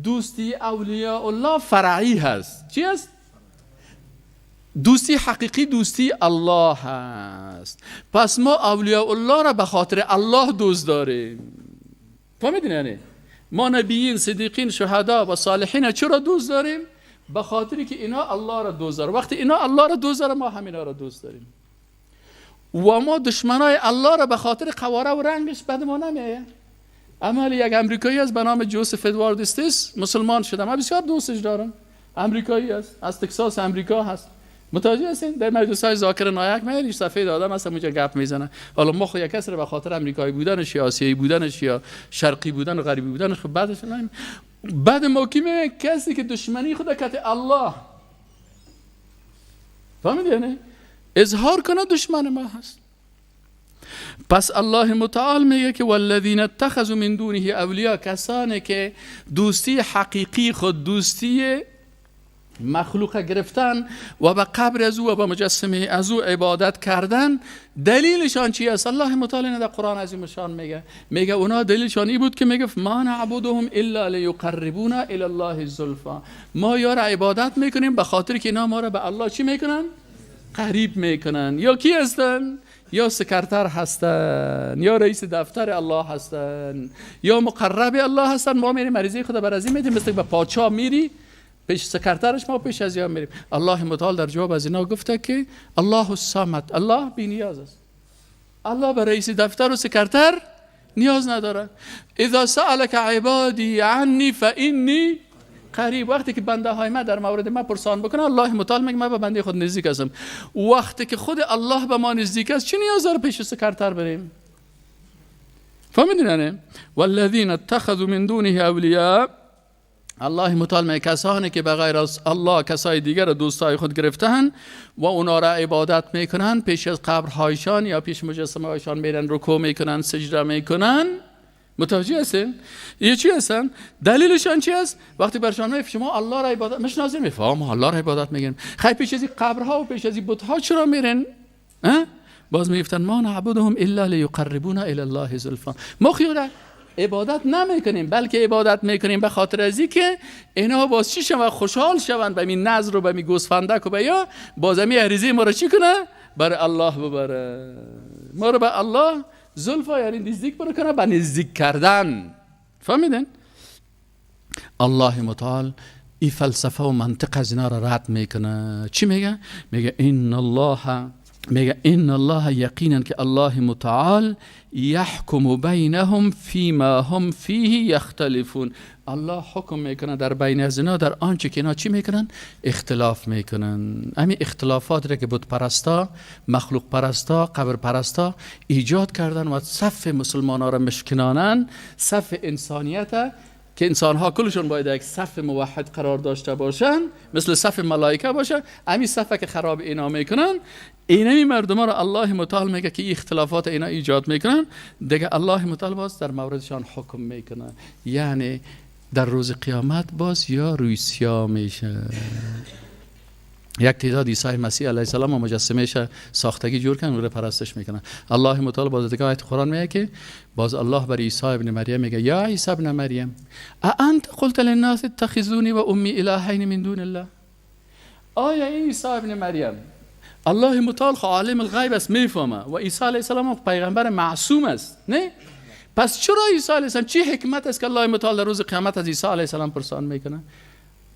دوستی اولیاء الله فرعی هست. چی هست؟ دوستی حقیقی دوستی الله هست. پس ما اولیاء الله را به خاطر الله دوست داریم. فهمیدین؟ یعنی ما نبیین، صدیقین، شهدا و صالحین چرا دوست داریم؟ به خاطری که اینا الله را دوست دارن. وقتی اینا الله را دوست دارن، ما همینا را دوست داریم. و ما دشمنای الله را به خاطر قواره و رنگش بد ما نمیایه. عمل یک امریکایی است به نام جوزف ادوارد استیس، مسلمان شده، من بسیار دوستش دارم. امریکایی است، از تکساس امریکا هست. متوجه هستین؟ در مجلس‌های ذاکر نایک میاد سفید آدم هست، اونجا گپ میزنه. حالا ما خو یک کس رو به خاطر امریکایی بودنش یا آسیایی بودنش یا شرقی بودن و غربی بودنش خب بعدش نمیم. بعد ما کی میگه؟ کسی که دشمنی خود کت الله، فهمیدی؟ یعنی اظهار کنه دشمن ما هست. پس الله متعال میگه که والذین اتخذوا من دونه اولیا، کسانی که دوستی حقیقی خود، دوستی مخلوق گرفتن و به قبر از او و به مجسمه از او عبادت کردن، دلیلشان چی است؟ الله متعال در قرآن عظیمشان میگه، میگه اونا دلیلشان این بود که میگه ما نعبدهم الا لیقربونا الی الله زلفا، ما یار عبادت میکنیم به خاطر که اینا ما را به الله چی میکنن؟ قریب میکنن. یا کی هستن؟ یا سکرتر هستن، یا رئیس دفتر الله هستن، یا مقرب الله هستن. ما میریم مریضی خدا برازی میدیم، مثل به پاچا میری پیش سکرترش، ما پیش از یا میریم. الله متعال در جواب از اینا گفته که الله الصمد، الله بی نیاز است. الله به رئیس دفتر و سکرتر نیاز نداره. اذا سألك عبادی عنی فانی قریب، وقتی که بنده های ما در مورد ما پرسان بکنه، الله متعال میگه من به بنده خود نزدیک هستم. وقتی که خود الله به ما نزدیک است، چه نیاز داره پیش سکرتر بریم؟ فهمیدین؟ نه والذین اتخذوا من دونه اولیاء، الله متعال میگه کسانی که به غیر از الله کسای دیگر دوستای خود گرفتن و اونا را عبادت میکنن، پیش از قبرهایشان یا پیش مجسمه هایشان میرن رکوع میکنن، سجده میکنن. متوجه هستین؟ یه چی هستن؟ دلیلشان چی است؟ وقتی برشان میگه شما الله را عبادت میشناسین، میفهم ما الله را عبادت میگیم. خیلی پیش از قبرها و پیش از بت‌ها چرا میرن؟ باز میگفتن ما نعبدهم الا لیقربونا الی الله زلفا، ما خیال عبادت نمیکنیم بلکه عبادت میکنیم به خاطر از اینکه اینا باز چی شون و خوشحال شوند به می نذر و به می گوسفندک و به یا باز می عریضه ما رو چی کنه؟ برای الله ببره، ما رو به الله زلفا یعنی نزدیک برو کنه، به نزدیک کردن. فهمیدن؟ الله متعال این فلسفه و منطق از اینا را رد میکنه. چی میگه؟ میگه ان الله، میگه ان الله، یقینا که الله متعال یحکم بینهم فیما هم فیه یختلفون، الله حکم میکنه در بین از اینا در آنچه که اینا چی میکنن؟ اختلاف میکنن. همین اختلافات را که بت پرستا، مخلوق پرستا، قبر پرستا ایجاد کردن و صف مسلمان ها را مشکنانن، صف انسانیت که انسان ها کلشون باید یک صف موحد قرار داشته باشن، مثل صف ملائکه باشن، همین صفه که خراب اینا میکنن، اینمی مردم را الله متعال میگه که اختلافات اینا ایجاد میکنن، دیگه الله متعال باز در موردشان حکم میکنه. یعنی در روز قیامت باز یا روی سیاه میشه. یک تعداد عیسی مسیح علیه السلام و مجسمهش ساختگی جور کردن، اون رو پرستش میکنن. الله متعال باز دیگه آیت قرآن میگه که باز الله بر عیسی ابن مریم میگه یا عیسی ابن مریم اانت قلت للناس اتخذونی و امی الهین من دون الله. آیا عیسی ابن مریم، الله متعال عالم الغیب است، میفهمه، و عیسی علیه السلام پیغمبر معصوم است، نه؟ پس چرا عیسی علیه السلام، چی حکمت است که الله متعال در روز قیامت از عیسی علیه السلام پرسان میکنه؟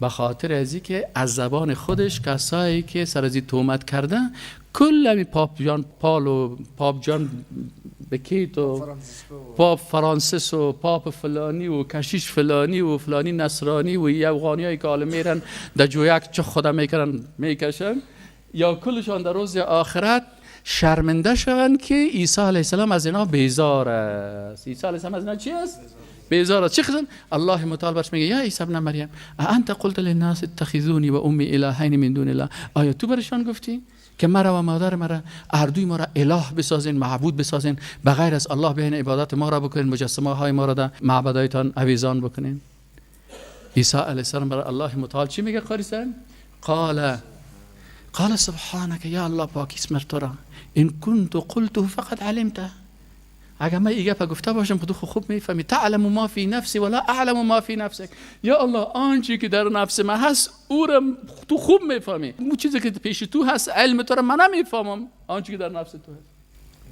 به خاطر از اینکه از زبان خودش کسایی که سر از این تهمت کردن، کل همی پاپ جان پال و پاپ جان بکیت و پاپ فرانسیس و پاپ فلانی و کشیش فلانی و فلانی نصرانی و افغانی هایی که حالا میرن در جویک چه خدا میکنن میکشن، یا کلشان در روز آخرت شرمنده شوند که عیسی علیه السلام از اینا بیزار است. عیسی علیه السلام از اینا چی است؟ بیزار است. چی خزن؟ الله متعال برش میگه یا عیسی ابن مریم انت قلت للناس اتخذونی و امی الهین من دون الله، آیا تو برشان گفتی که مرا و مادر مرا اردوی ما را اله بسازین، معبود بسازین، بغیر از الله بیاین عبادت ما را بکنین، مجسمه های ما را در معبدایتان آویزان بکنین. عیسی علیه السلام برای الله متعال چی میگه قاری صاحب؟ قال سبحانك یا الله پاکیست مر تو را، ان كنت قلته فقد علمته. اگر من این گپ گفته باشم خود خوب میفهمی. تعلم ما فی نفسی ولا اعلم ما فی نفسک. یا الله آنچه که در نفس من هست او را تو خوب میفهمی، اون چیزی که پیش تو هست علم تو را من نمیفهمم، آنچه که در نفس تو هست.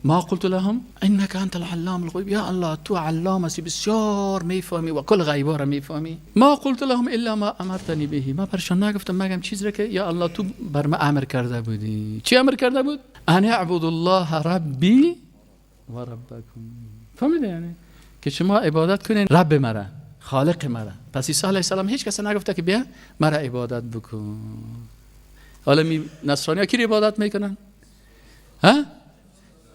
ما قلت لهم انك انت العلام الغیب. یا الله تو علام هستی، بسیار میفهمی و کل غیبا را میفهمی. ما قلت لهم الا ما امرتنی به. ما برشان نگفتم مگم چیزی را که یا الله تو بر ما امر کرده بودی. چی امر کرده بود؟ ان اعبد الله ربی و ربکم. فهمیده یعنی که شما عبادت کنین رب مرا، خالق مرا. پس عیسی علیه السلام هیچ کس نگفته که بیا مرا عبادت بکن. حالا می نصرانی ها کی عبادت میکنن؟ ها؟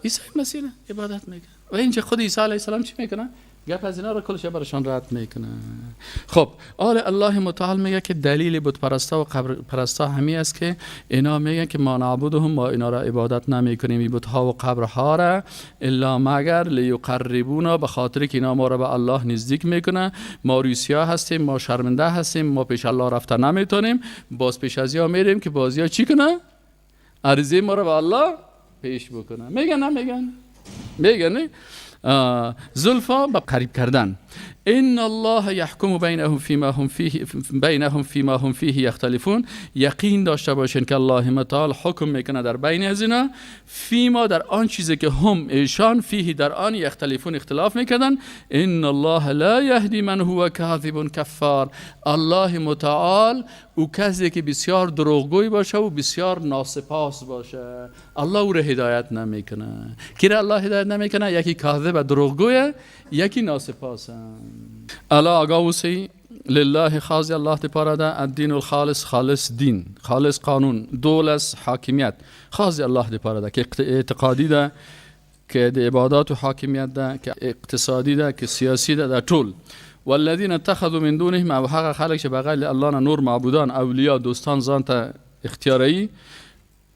عیسی مسیح عبادت میکنن. و اینجا خود عیسی علیه السلام چی میکنن؟ گپ از اینا رو کلش برشان رد میکنه. خب آل الله متعال میگه که دلیل بت پرستا و قبر پرستا همی است که اینا میگن که ما نعبدهم، ما اینا را عبادت نمیکنیم، این بت ها و قبرها را، الا مگر لیقربونا، به خاطر که اینا ما را به الله نزدیک میکنه. ما روسیا هستیم، ما شرمنده هستیم، ما پیش الله رفته نمیتونیم، باز پیش از یا میریم که بازیا چی کنه؟ عریضه ما را به الله پیش بکنه. میگن نمیگن؟ میگن نه؟ زلفا به قریب کردن. ان الله یحکم بینهم فیما هم فیه بینهم فیما هم فیه یختلفون. یقین داشته باشین که الله متعال حکم میکنه در بین از اینا، فیما در آن چیزی که هم ایشان، فیه در آن، یختلفون اختلاف میکردن. ان الله لا یهدی من هو کاذب کفار. الله متعال او کسی که بسیار دروغگوی باشه و بسیار ناسپاس باشه، الله او را هدایت نمیکنه. کی را الله هدایت نمیکنه؟ یکی کاذب و دروغگویه، یکی ناسپاسه. الا آگاه لله خاص الله تپاره ده، الدین الخالص، خالص دین، خالص قانون، دولت حاکمیت خاص الله تپاره ده که اعتقادی ده، که د عبادات و حاکمیت ده، که اقتصادی ده، که سیاسی ده، در طول. والذین اتخذوا من دونهم، او هغه خلک چې بغیر الله نه نور معبودان، اولیا، دوستان ځان ته اختیاروي،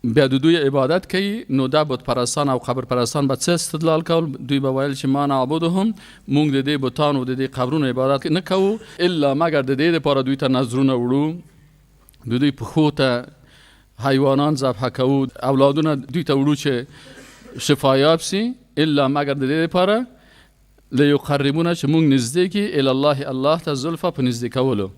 بیا د دوی عبادت کوي. نو دا بت پرستان او قبر پرستان به څه استدلال کول؟ دوی به ویل چې ما نعبدهم، مونږ د دې بتانو د دې قبرونو عبادت نه کوو، الا مګر د دې لپاره دوی ته نذرونه وړو، د دوی پښو ته حیوانان ذبح کوو، اولادونه دوی ته وړو چې شفایاب سي، الا مګر د دې لپاره لیقربونا چې مونږ نږدې کی، الی الله الله ته زلفا په نږدې کولو.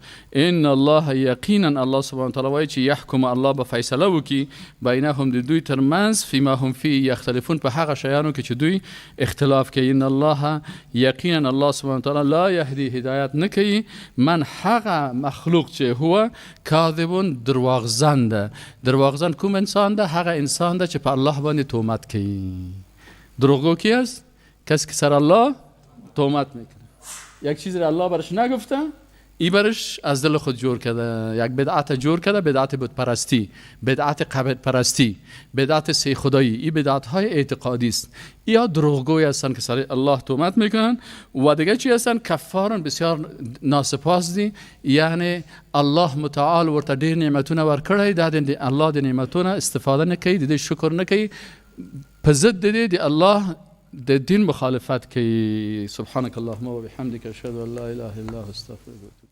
ان الله یقینا الله سبحانه وتعالی وایي چې یحکم، الله به فیصله وکړي بینهم د دوی ترمنځ، فیما هم فیه یختلفون، په هغه شیانو کې چې دوی اختلاف کوي. ان الله یقینا الله سبحانه وتعالی لا یهدی هدایت نه کوي من هغه مخلوق چې هو کاذب درواغزن ده. درواغزن کوم انسان ده؟ هغه انسان ده چې په الله باندې تهمت کوي. دروغگو کی است؟ کسی که سر الله تهمت میکنه. یک چیز را الله برش نگفته، ای برش از دل خود جور کرده، یک بدعت جور کرده، بدعت بت پرستی، بدعت قبر پرستی، بدعت سی خدایی. این بدعت های اعتقادی است. یا دروغگوی هستن که سر الله تهمت میکنن. و دیگه چی هستن؟ کفارن، بسیار ناسپاس دي. یعنی الله متعال ورته ډیر نعمتونه ورکړی، دا د الله د نعمتونه استفاده نه کوي، د دې شکر نه کوي، په ضد د دې د الله د دین مخالفت کوي. سبحانك اللهم وبحمدك اشهد ان لا اله الا انت استغفرك.